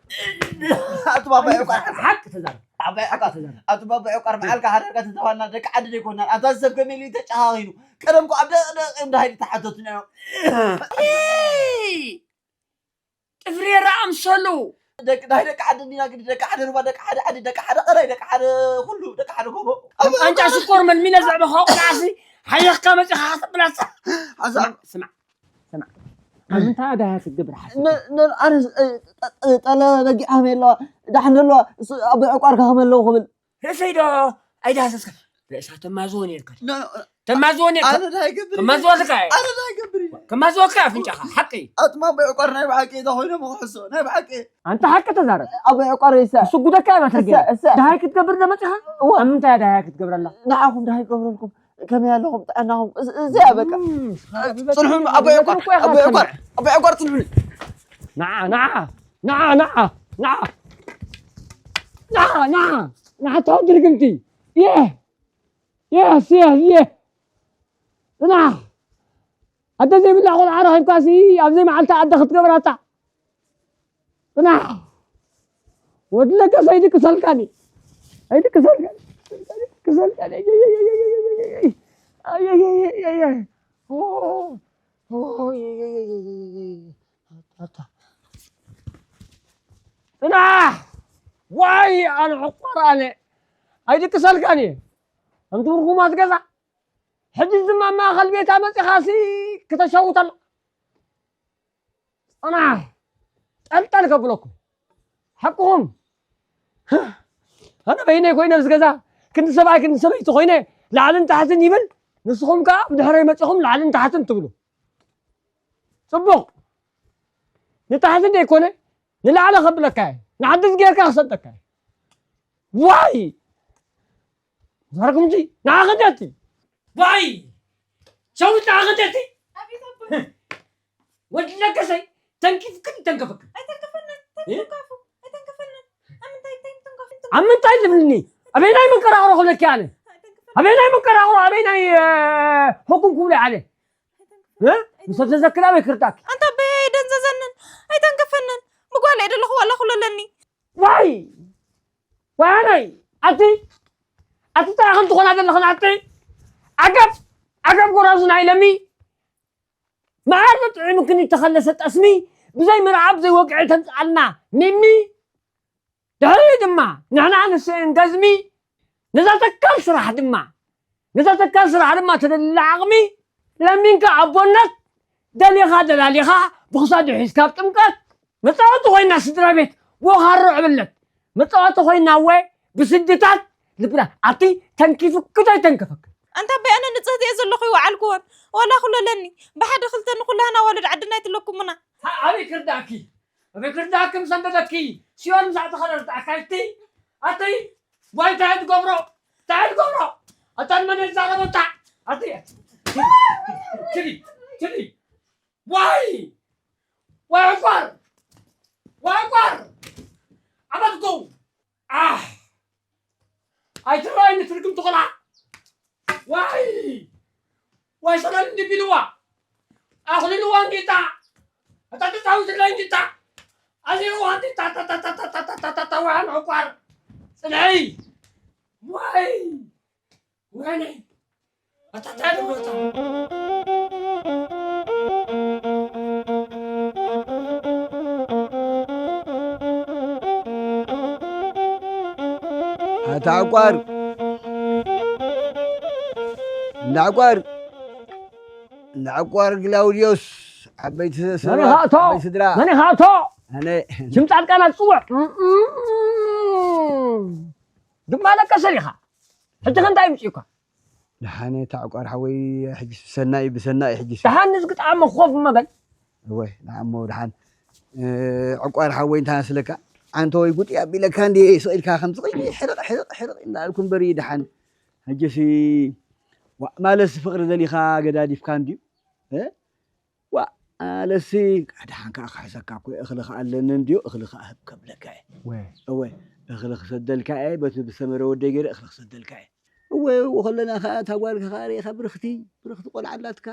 ኣቱም ኣቦ ዕቋር። ሓቂ ተዛረብ። ኣቦ ዕቋር። ሓቂ ተዛረብ። ኣቱም ኣቦ ዕቋር፣ መዓልካ ሃረርካ ተተባልና ደቂ ዓዲ ደይኮናን። ኣታ ሰብ ከመይ ኢሉ ተጨኻኺኑ። ቀደም እኮ ኣብ ደቂቕ ደቂቕ እዮም ደሃይ ተሓተቱና እዮም። ኤይ! ጥፍሬራ ኣምሰሉ። ደቂ፣ ናይ ደቂ ዓዲ እንዲና ግዲ፣ ደቂ ሓደ ሩባ፣ ደቂ ሓደ ዓዲ፣ ደቂ ሓደ ቐላይ፣ ደቂ ሓደ ኩሉ፣ ደቂ ሓደ ጎቦ። ከም ቃንጫ ሽኮር መልሚለ ዘዕበኻ ቆልዓሲ፣ ሓየኽካ መጺኻ ከተብላሳ። ሓሳብ። ስማዕ፣ ስማዕ፣ ስማዕ። ኣብ ምንታይ ኣዳያ ክትገብር ሓሲብካ? ነ-፣ ነ-፣ ኣነ፣ እ፣ ጠ-፣ ጠ-፣ ጠለ በጊዕ ሃመይ ኣለዋ፣ ዳሕኒ ኣለዋ፣ እሱ ኣብ ዕቋርካ ከመለዉ ክብል። ርእሰይ ዶ ኣይዳህሰስካ? ርእሳ ተማዝዎ ነርካ። ኖ፣ ኖ፣ ተማዝዎ ነርካ። ኣነ ዳይ ገብር። ከማዝወልካ እየ። ኣነ ዳይ ገብር። ከማዝወልካ ኣፍንጫኻ፣ ሓቂ። ኣጥማ ኣቦይ ዕቋር ናይ ብሓቂ እየ ተኾይኖም ክሕሶ፣ ናይ ብሓቂ። ኣንታ ሓቂ ተዛረብ። ኣቦይ ዕቋር ይሳ። ክስጉደካ እየ በትርጌ። እሳ፣ እሳ። ደሃይ ክትገብር ዶ መጺኻ? እወ። ኣብ ምንታይ እያ ደሃይ ክትገብረላ? ንዓኹም ደሃይ ክገብረልኩም። ከመይ ኣለኹም? ጥዕናኹም? እዚ፣ እዚ እያ በቃ። እም፣ ጽንሑኒ፣ ኣቦይ ዕቋር፣ እኮ ኢኻ ኣቦይ ዕቋር፣ ትሰምዕ። ኣቦይ ዕቋር ጽንሑኒ። ንዓ፣ ንዓ፣ ንዓ፣ ንዓ፣ ንዓ። ንዓ፣ ንዓ፣ ንዓ፣ ተወዲ ርግምቲ። የህ፣ የስ፣ የስ፣ የህ። ጽናሕ። ኣደ ዘይብላ ቆልዓ ረኺብካሲ፣ ኣብ ዘይመዓልታ ኣደ ክትገብራታ። ጽናሕ። ወዲ ለገሰ ኣይድቅሰልካኒ። ኣይድቅሰልካኒ። ኣይድቅሰልካኒ። ኣየየየየ። ኦ፣ ኦ፣ የየየየ። ኣታ። ጽናሕ! ዋይ፣ ኣነ ዕቋር ኣነ። ኣይድቅሰልካን እየ። ከምቲ ርጉማት ገዛ። ሕጂ ድማ ኣብ ማእከል ቤታ መጺኻሲ ክተሸውተላ። ጽናሕ! ጠልጠል ከብለኩም። ሓቅኹም። ኣነ በይነይ ኮይነ ኣብዚ ገዛ ክንዲ ሰብኣይ ክንዲ ሰበይቲ ኮይነ ላዕልን ታሕትን ይብል። ንስኹም ከኣ ብድሕረይ መጺኹም ላዕልን ታሕትን ትብሉ። ጽቡቕ። ንታሕቲ ዘይኮነ ንላዕሊ ከብለካ እየ። ንዓዲ ጌርካ ክሰጠካ እየ። ዋይ! ዛረኩም እንጂ ንዓ ክንደቲ። ዋይ! ሸዊት ንዓ ክንደቲ። ኣቤት ኣቦይ። ወዲ ለገሰይ ተንኪፍክን ተንከፈክን። ኣይተንከፈናን፣ እ? ተንከፉ፣ ኣይተንከፈናን። ኣብ ምንታይ፣ እንታይ ተንከፉ? ኣብ ምንታይ ልብልኒ? ኣበይ ናይ መንቀራቕሮ ክብለኪ ኣነ? ኣይተንከፈናን። ኣበይ ናይ መንቀራቕሮ፣ ኣበይ ናይ፣ እ፣ ሕኩም ክብሎ ኣነ? እ? ምስ ተዘክር ኣበይ ክርዳእኪ? ኣንታ ኣቦይ ኣይደንዘዘንን፣ ኣይተንከፈንን። ብጓል እየ ደለኹ ዋላ ኩሉ ኣለኒ። ዋይ! ዋነይ ኣቲ ኣቲ እንታይ ኢኽን ትኾና ዘለኽን ኣቲ ዓገብ ዓገብ ጎራዙ ናይ ለሚ መዓር ጥዑምክን ይተኸለሰ ጠስሚ ብዘይ ምርዓብ ዘይወግዒ ተምፅኣልና ሚሚ ድሕሪ ድማ ንሕና ንስእን ገዝሚ ነዛ ተካል ስራሕ ድማ ነዛ ተካል ስራሕ ድማ ተደልላ ዓቕሚ ለሚንካ ኣቦነት ደሊኻ ደላሊኻ ብኽሳዱ ሒዝካ ኣብ ጥምቀት መፃወቲ ኮይና ስድራ ቤት ወኻሮ ዕብለት መፃወቲ ኮይና ወ ብስድታት ልብና ኣቲ ተንኪፉ ክቶ ይተንከፈክ ኣንታ በይ ኣነ ንፅህቲ እየ ዘለኹ ይወዓልክዎን ዋላ ኩለለኒ ብሓደ ክልተ ንኩላህና ዋልድ ዓድና ይትለኩምና ኣበይ ክርዳእኪ ኣበይ ክርዳእኪ ምሰንበደኪ ሲኦል ምሳዕ ተኸረርት ኣካይድቲ ኣቲ ዋይ እንታይ ትገብሮ እንታይ ትገብሮ ኣታ ንመን የዛረበታ ኣቲ ትዲ ትዲ ዋይ ዋይ ዕቋር ዋይ ዕቋር ዓመትኩም ኣህ ኣይትረኣይኒ ትርግምቲ ቆልዓ ዋይ ዋይ ሰላም እንዲ ቢልዋ ኣኽሊልዋ እንዲታ እታ ትፃወትላ እንዲታ ኣዚርዋ እንዲታ ታታታታታታታታዋሃን ዕቋር ፅንሐይ ዋይ ወይነይ ኣታ እንታይ ልብሎታ ኣታ ዕቋር እንዳ ዕቋር እንዳ ዕቋር ግላውድዮስ ዓበይቲ ሰባት ዓበይቲ ስድራ መን ኢኻ ኣቶ ኣነ ሽም ጻድቃን ኣትጽውዕ ድማ ለቀሰ ዲኻ ሕጂ ከ እንታይ ምጽእኳ ደሓነ ታዕቋር ሓወይ ሕጂ ብሰናይ ብሰናይ ሕጂ ደሓን ንዝግጣሞ ኮፍ መበል እወይ ደሓን ሞ ደሓን ዕቋር ሓወይ እንታይ መስለካ ኣንተ ወይ ጉጢ ኣቢለካ እንዲ ስቕ ኢልካ ከምዚ ቕኒ ሕርቕ ሕርቕ ሕርቕ እንዳበልኩ እምበሪ ደሓን ሕጂሲ ዋእ ማለትሲ ፍቕሪ ደሊኻ ገዳዲፍካ እንድዩ እ ዋእ ኣለሲ ደሓን ከዓ ክሕሰካ እኮ እኽሊ ከዓ ኣለኒ እንድዩ እኽሊ ከዓ ህብ ከብለካ እየ እወ እኽሊ ክሰደልካ እየ በቲ ብሰመረ ወደይ ገይረ እኽሊ ክሰደልካ እየ እወ እው ከለና ከዓ እታ ጓልካ ከዓ ርኢኻ ብርኽቲ ብርኽቲ ቆልዓ ኣላትካ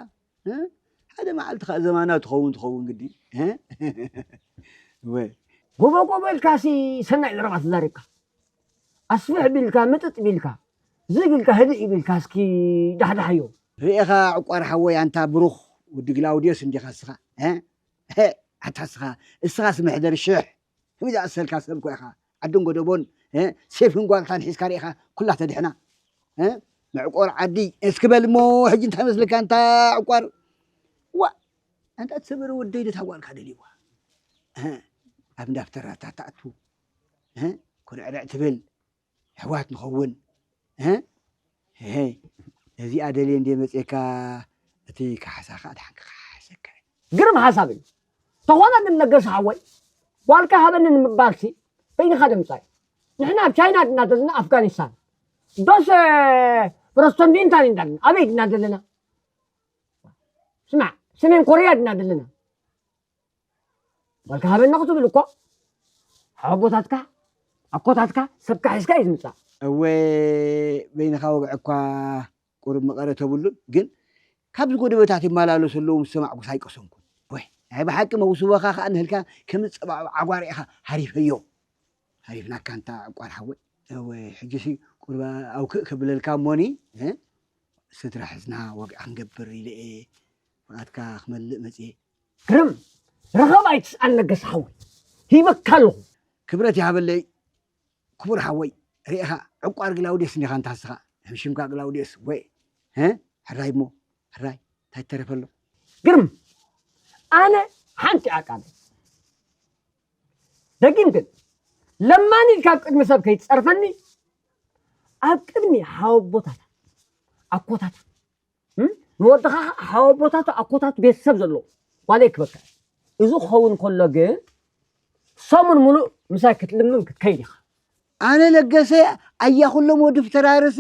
ሓደ መዓልቲ ከዓ ዘማና ትኸውን ትኸውን ግዲ እወ ጎቦ ጎቦ ኢልካሲ ሰናይ ዘረባ ተዛሪብካ ኣስፍሕ ቢልካ ምጥጥ ቢልካ ዝግ ኢልካ ህድእ ቢልካ እስኪ ዳሕዳሕዮ ርኢኻ ዕቋር ሓወይ ኣንታ ብሩኽ ወዲ ግላውድዮስ እንዲኻ እስኻ ኣታ እስኻ እስኻስ መሕደሪ ሽሕ ከመይ ዝኣሰልካ ሰብ እኮ ኢኻ ዓድን ጎደቦን ሴፍን ጓልታን ሒዝካ ርኢኻ ኩላ ተድሕና መዕቆር ዓዲ እስኪ በል እሞ ሕጂ እንታይ መስልካ ኣንታ ዕቋር ዋ ኣንታ ትሰበረ ወደይ ነታ ጓልካ ደልይዋ ኣብ እንዳፍተራታ ተኣቱ ኩርዕርዕ ትብል ኣሕዋት ንኸውን እዚኣ ደልየ እንደ መፅካ እቲ ካሕሳ ከዓ ድሓን ክካሓሰካ እዩ ግርም ሓሳብ እዩ ተኾነ ግን ነገስ ሓወይ ጓልካ ሃበኒ ንምባልሲ በይንኻ ደምፃይ ንሕና ኣብ ቻይና ድና ዘለና ኣፍጋኒስታን ዶስ ፕሮስተንዲንታን እንዳለና ኣበይ ድና ዘለና ስማዕ ሰሜን ኮርያ ድና ዘለና ጓልካ ሃበኒ ክትብል እኮ ሓወቦታትካ ኣኮታትካ ሰብካ ሒዝካ እዩ ዝምፃእ እወ በይንኻ ወግዐ እኳ ቁሩብ መቐረ ተብሉን ግን ካብዚ ጎደበታት ይመላለሱ ኣለዉ ምስ ሰማዕኩስ ኣይቀሰንኩን ወይ ናይ ብሓቂ መውስቦኻ ከዓ ንህልካ ከም ዝፀባዕብ ዓጓር ኢኻ ሃሪፈዮ ሃሪፍናካ እንታ ዕቋር ሓወይ እወ ሕጂሲ ቁሩብ ኣውክእ ከብለልካ እሞኒ ስድራ ሕዝና ወግዒ ክንገብር ኢለ እየ ፍቓድካ ክመልእ መፅየ ግርም ረኸብ ኣይትስኣን ነገስ ሓወይ ሂበካ ኣለኹ ክብረት ይሃበለይ ክቡር ሓወይ ርኢኻ ዕቋር ግላውዴስ እንዲኻ እንታስኻ ሕምሽምካ ግላውዴስ ወይ ሕራይ እሞ ሕራይ እንታይ ተረፈሎ ግርም ኣነ ሓንቲ ኣቃለ ደጊም ግን ለማኒ ኢልካ ኣብ ቅድሚ ሰብ ከይትፀርፈኒ ኣብ ቅድሚ ሓወቦታታ ኣኮታታ ንወድኻ ሓወቦታቱ ኣኮታቱ ቤተሰብ ዘለዎ ጓለይ ክበካ እዚ ክኸውን ከሎ ግን ሰሙን ሙሉእ ምሳይ ክትልምን ክትከይድ ኢኻ ኣነ ለገሰ ኣያ ኩሎም ወዲ ፍተራርሲ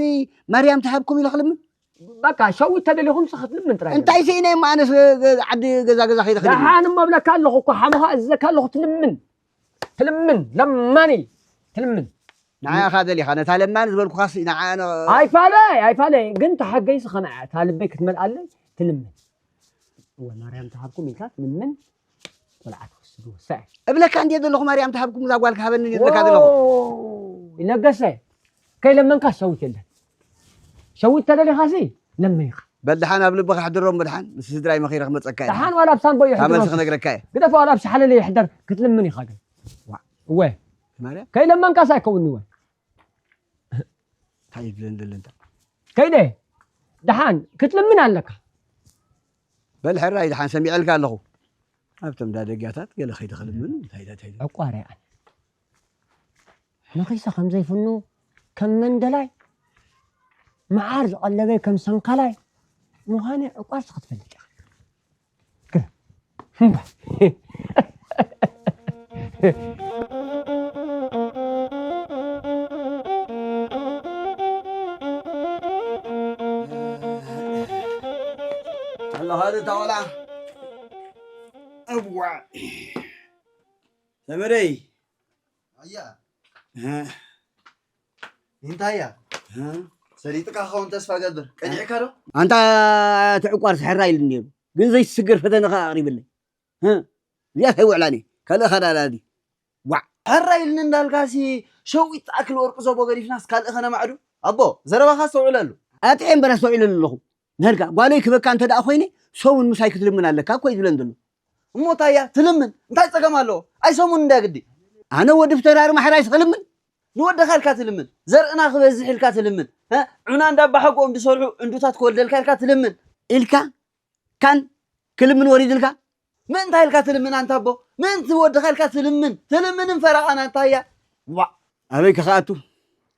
ማርያም ትሃብኩም ኢለ ክልምን በቃ ሸዊት ተደሊኹም ስ ክትልምን ጥራይ እንታይ ስኢነ እሞ ኣነስ ዓዲ ገዛ ገዛ ከይደ ክልምን ደሓን እሞ ብለካ ኣለኹ እኮ ሓመኻ እዝዘካ ኣለኹ ትልምን ትልምን ለማኒ ትልምን ንዓኻ ደሊኻ ነታ ለማኒ ዝበልኩኻስ ንዓ ኣይፋለይ ኣይፋለይ ግን ተሓገይሲ ከመይ እያ እታ ልበይ ክትመልኣለይ ትልምን እወ ማርያም ተሃብኩም ኢልካ ትልምን ቆልዓ ትወስድ ወሳኢ እብለካ እንድየ ዘለኹ ማርያም ተሃብኩም እዛ ጓል ክሃበኒ እብለካ ዘለኹ ለገሰ፣ ከይለመንካ ሸዊት የለን። ሸዊት ተደሊኻሲ ለምን ኢኻ። በል ደሓን ኣብ ልብኻ ሕድሮም፣ በል ደሓን ምስ ስድራይ መኺረ ክመጸካ እየ። ደሓን ዋላ ኣብ ሳንቦ እዩ ካብ መልሲ ሕድሮም። ክነግረካ እየ። ግደፍ ዋላ ኣብ ሸሓለለ ይሕደር ክትልምን ኢኻ ግን። ዋ። እወ። ማርያም። ከይለመንካስ ኣይከውንኒ ወይ። እንታይ ይብለን ዘሎ እንታ? ከይደ። ደሓን ክትልምን ኣለካ። በል ሕራይ ደሓን ሰሚዐልካ ኣለኹ። ኣብቶም ዳደጊያታት ገለ ከይደ ክልምን እንታይ እንታይ እንታይ። ዕቋረ ኣነ። ነኺሰ ከም ዘይፍኑ ከም መንደላይ መዓር ዝቐለበይ ከም ሰንካላይ ምዃነ ዕቋርሲ ክትፈልጥ ኢኻ። ግረ። እምባ። ኣሎ ካልእ እታ ቆልዓ። እዋይ። ዘመደይ። ኣያ። እ። እንታይ እያ? እ? ሰሊጥካ ክኸውን ተስፋ ገብር። ቀኒዕካ ዶ? ኣንታ እቲ ዕቋር ስሕራ ኢሉ ነይሩ። ግን ዘይስገር ፈተነ ከኣ ኣቕሪብለይ። እ? እዚኣ እንታይ ውዕላኒ? ካልእ ኸዳዳዲ። ዋዕ። ሕራ ኢልኒ እንዳልካሲ ሸዊት ዝኣክል ወርቂ ዘቦ ገዲፍናስ ካልእ ኸነማዕዱ? ኣቦ፣ ዘረባኻ ኣስተውዕለሉ። ኣጥዕየ እምበር ኣስተውዒለሉ ኣለኹ። ንህልካ፣ ጓለይ ክበካ እንተ ደኣ ኮይነ፣ ሰሙን ምሳይ ክትልምን ኣለካ እኮ እዩ ዝብለን ዘሎ። እሞ እንታይ እያ ትልምን? እንታይ ጸገም ኣለዎ? ኣይ ሰሙን እንድያ ግዲ። ኣነ ወዲ ፍተራሪ ማሕራይስ ክልምን? ንወድኻ ኢልካ ትልምን? ዘርእና ክበዝሕ ኢልካ ትልምን? እ? ዑና እንዳ ኣባሓጎኦም ዝሰርሑ ዕንዱታት ክወልደልካ ኢልካ ትልምን? ኢልካ? ካን ክልምን ወሪድልካ? ምእንታይ ኢልካ ትልምን ኣንታ ኣቦ? ምእንቲ ወድኻ ኢልካ ትልምን? ትልምንን ፈረቓን ኣንታ እያ? ዋእ! ኣበይ ከ ክኣቱ?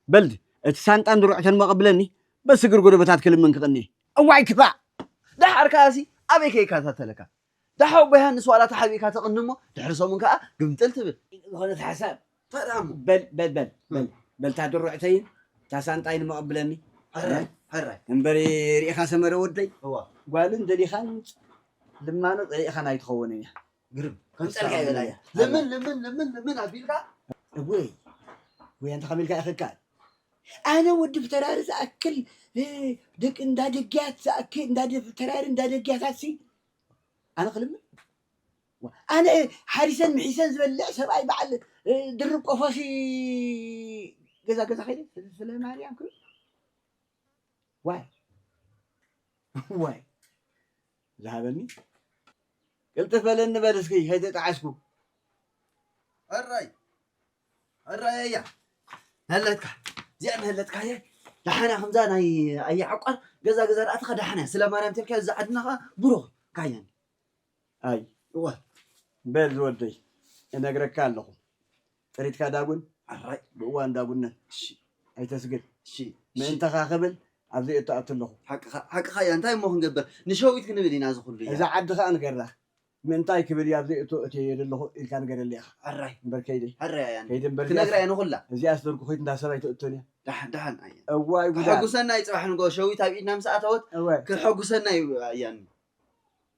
በል እቲ ሳንጣን ድሩዕተን መቐብለኒ፣ በስግር ጎደበታት ክልምን ክቕኒ። እዋይ ክፋእ! ደሓር ከኣሲ ኣበይ ከይከታተለካ? ደሓው ኣቦ ዮሃንስ ዋላ ተሓቢእካ ተቕኒ እሞ ድሕሪ ሰሙን ከኣ ግምጥል ትብል። ዝኾነት ሓሳብ። ታዲያ እሞ? በል፣ በል፣ በል፣ በል። እም። በል፣ እታ ድሩዕተይን እታ ሳንጣይን መቐብለኒ። ሕራይ፣ ሕራይ። እምበሪ ርኢኻ ሰመረ ወደይ? እዋ። ጓልን ደሊኻን ልማኖ ጸሊእኻን ኣይትኸውንን እያ። ግርም። ከምጸልካ ይበላ እያ። ልምን፣ ልምን፣ ልምን፣ ልምን ኣቢልካ? እወይ። ወይ ኣንተ ከመልካ ኢኽካ? ኣነ ወዲ ብተራሪ ዝኣክል፣ እ፣ ደቂ እንዳ ደግያት ዝኣክል፣ እንዳ ደ-፣ ተራሪ እንዳ ደግያታት ሲ፣ ኣነ ክልምን? ዋ፣ ኣነ ሓሪሰን ምሒሰን ዝበልዕ ሰብኣይ በዓል፣ እ፣ ድርብ ቆፎሲ ገዛ ገዛ ከይደ ስለ፣ ስለ ማርያም ክብል? ዋይ። ዋይ። ዝሃበኒ? ቅልጥፍ በለኒ በል እስኪ፣ ከይተጣዓስኩ። ሕራይ። ሕራይ ኣያ። ነለትካ። እዚኣ ነለትካ እየ። ደሓና ከምዛ ናይ ኣያ ዓቋር ገዛ ገዛ ደኣ ኣትኻ ደሓና እያ። ስለ ማርያም ተልካ እዛ ዓድና ኸኣ ብሩኽ ካያን። ኣይ። እወ። በል ዝወደይ፣ እነግረካ ኣለኹ። ጥሪትካ ዳጉን፣ ሕራይ። ብእዋን ዳጉነን። እሺ። ኣይተስግድ። እሺ። ምእንተኻ ክብል ኣብዚ እተኣቱ ኣለኹ። ሓቅኻ፣ ሓቅኻ እያ። እንታይ እሞ ክንገብር? ንሸዊት ክንብል ኢና እዚ ኩሉ እያ። እዛ ዓዲ ኸኣ ንገራ። ምእንታይ ክብል እያ ኣብዚ እቶ እትየ ዘለኹ ኢልካ ንገረለይ ኢኻ። ሕራይ። እምበር ከይደ። ሕራይ እያ። ከይደ እምበር ክነግራ እያ ንኹላ። እዚኣስ ደርጉ ኾይት እንዳ ሰብ ኣይተእቶን እያ። ደሓን፣ ደሓን ኣያ። እዋይ ጉዳ። ከሐጉሰና እዩ ጽባሕ ንግሆ ሸዊት ኣብ ኢድና ምስ ኣተወት እወ። ክሐጉሰና እዩ ኣያኒ።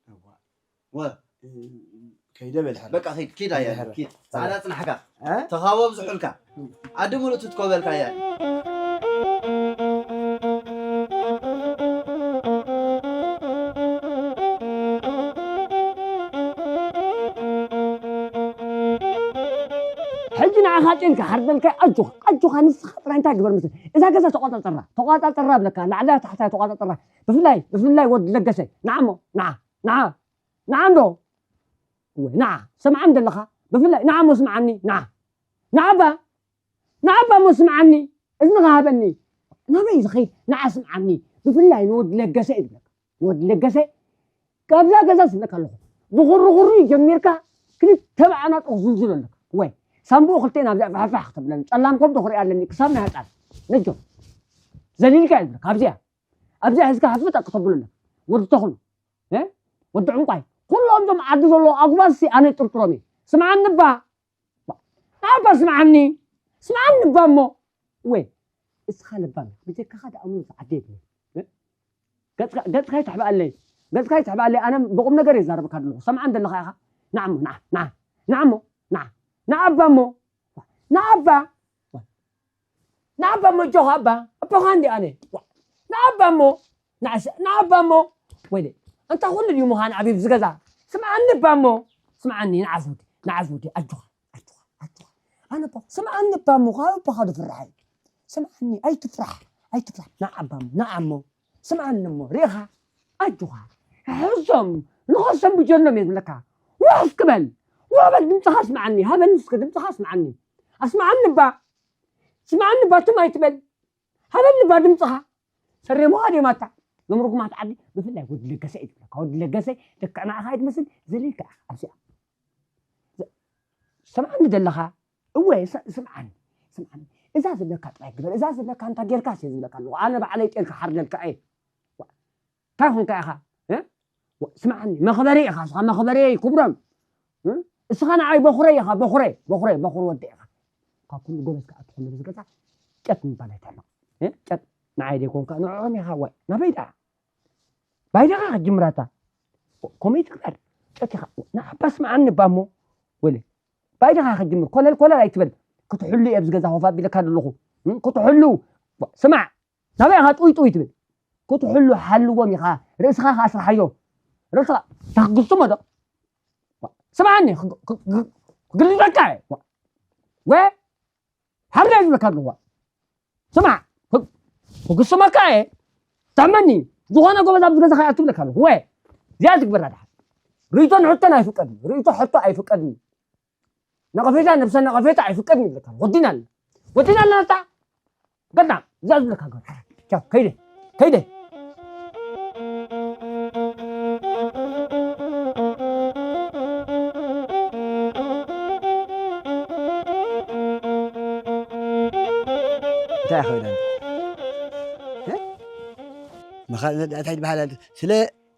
እዋ። ወ። ከይደ በል ሕራይ። በቃ ኪድ፣ ኪድ ኣያ፣ ሕራይ። ኪድ። ጻዕዳ ጽናሕካ። እ? ተኻቦ ኣብዝሑልካ። ዓዲ ሙሉእ ትትኮበልካ ኣያ። ሕጂ ንዓኻ ጨንካ ሓርደልካ ኣጆኻ፣ ኣጆኻ ንስኻ ጥራይ እንታይ ግበር መስል? እዛ ገዛ ተቋጻጸራ፣ ተቋጻጸራ ብለካ፣ ላዕላ ታሕታ ተቋጻጸራ። ብፍላይ፣ ብፍላይ ወዲ ለገሰ፣ ንዓሞ፣ ንዓ፣ ንዓ፣ ንዓ እንዶ። እወ፣ ንዓ፣ ሰምዓኒ ዘለኻ? ብፍላይ፣ ንዓ እሞ ስምዓኒ፣ ንዓ። ንዓ እባ፣ ንዓ እባ እሞ ስምዓኒ፣ እዝንኻ ሃበኒ። ናበይ ዝኸይድ? ንዓ ስምዓኒ። ብፍላይ ንወዲ ለገሰ እዩ ዝብለካ። ንወዲ ለገሰ፣ ካብዛ ገዛ ዝብለካ ኣለኹ። ብኹርኹሩ ጀሚርካ፣ ክልተ ብዓናጡ ክዝልዝሎ ኣለካ። ወይ፣ ሳምቡኡ ክልቴን ኣብዚኣ ፋሕፋሕ ክተብለኒ። ጸላም ከብዱ ክርኢ ኣለኒ፣ ክሳብ ናይ ህጻን። ነጆ። ዘሊልካ እዩ ዝብለካ፣ ኣብዚኣ። ኣብዚኣ ሒዝካ ሃፍጠጥ ክተብሎ ኣለካ። ወዲ ተኽሉ። እ? ወዲ ዕንቋይ። ኩሎም እዞም ዓዲ ዘለዉ ኣጉባዝሲ ኣነ ይጥርጥሮም እየ። ስምዓኒ እባ። ንዓባ ስምዓኒ። ስምዓኒ እባ እሞ። ወይ፣ እስኻ ለባም ኢኻ። ብጀካኻ ደኣ እሞ ዝዓዲ የብለይ። እ? ገጽካ፣ ገጽካ ይትሕብኣለይ። ገጽካ ይትሕብኣለይ። ኣነ ብቑም ነገር እየ ዝዛረበካ ዘለኹ። ሰምዓኒ ዘለኻ ኢኻ። ንዓ እሞ፣ ንዓ፣ ንዓ። ንዓ እሞ፣ ንዓ። ንዓ እባ እሞ። ንዓ እባ። ንዓባ እሞ ኣጆኻ ኣባ፣ ኣቦኻ እንዲ ኣነ። ንዓባ እሞ፣ ንዓስ፣ ንዓባ እሞ። ወይለ፣ ኣንታ ኩሉ ድዩ ምዃን ዓብዩ ኣብዚ ገዛ? ስምዓኒ እባ እሞ። ስምዓኒ፣ ንዓዝ ወዲ፣ ንዓዝ ወዲ፣ ኣጆኻ፣ ኣጆኻ፣ ኣጆኻ። ኣነ እባ ስምዓኒ እባ እሞ ካብ ኣቦኻ ዶ ፍራሕ እዩ? ስምዓኒ ኣይትፍራሕ ኣይትፍራሕ ንዓ እባ እሞ ንዓ እሞ ስምዓኒ እሞ ርኢኻ ኣጆኻ ሕዞም ንኸሰንብጀሎም እየ ዝብለካ። ውሕስ ክበል ውሕ በል ድምፅኻ ስምዓኒ ሃበኒ እስከ ድምፅኻ ስምዓኒ ኣስምዓኒ እባ ስምዓኒ እባ ትም ኣይትበል ሃበኒ እባ ድምፅኻ ሰሬሙኻ ድዮም ኣታ ሎም ርጉማት ዓዲ ብፍላይ ወዲ ለገሰ እዩ ዝብለካ ወዲ ለገሰ ልክዕ ንዓኻ እዩ ትመስል ዘልልካ ኢኻ ኣብዚኣ ሰምዓኒ ዘለኻ እወ ስምዓኒ ስምዓኒ እዛ ዝብለካ ጥራይ ግበር እዛ ዝብለካ እንታ ጌርካ ሲ ዝብለካ ኣለኹ ኣነ ባዕለይ ጤል ክሓርደልካ እየ እንታይ ኾንካ ኢኻ ስምዓኒ መኽበሪ ኢኻ ስኻ መኽበሪ ክብሮም እስኻ ንዓይ በኹረይ ኢኻ በኹረ በኹረ በኹር ወዲ ኢኻ ካብ ኩሉ ጎበዝ ከዓ ትኾን ዝገዛ ጨት ምባል ኣይትሕመቕ ጨት ንዓይ ደይኮንካ ንዕኦም ኢኻ ዋይ ናበይ ደኣ ባይደኻ ክትጅምራታ ኮመይ ትግበር ጨቲኻ ንዓባ ስምዓኒ እባ እሞ ወለ ባይደኻ ክትጅምር ኮለል ኮለል ኣይትበል ክትሕሉ እየ ኣብዚ ገዛ ኮፍ ኣቢለካ ዘለኹ ክትሕሉ ስማዕ ናበይ ኢኻ ጥውይ ጥውይ ትብል ክትሕሉ ሓልዎም ኢኻ ርእስኻ ከኣ ስርሓዮ ርእስኻ ታክግስሞ ዶ ስምዓኒ ክግልፀካ እየ ወ ሓርዳ ዝብለካ ኣለዋ ስማዕ ክግስመካ እየ ታመኒ ዝኾነ ጎበዝ ኣብዚ ገዛኻ እያ ትብለካ ኣለኹ ወ እዚኣ ትግበራ ድሓ ርእይቶን ሕቶን ኣይፍቀድኒ ርእይቶ ሕቶ ኣይፍቀድኒ ነቐፌታ ነብሰ ነቐፌታ ኣይፍቀድኒ ይብለካ ወዲና ኣለና ወዲና ኣለና እታ ገና እዛ ዝብለካ ገ ቻው ከይደ ከይደ እንታይ ኾይዳ እንታይ ይበሃል ስለ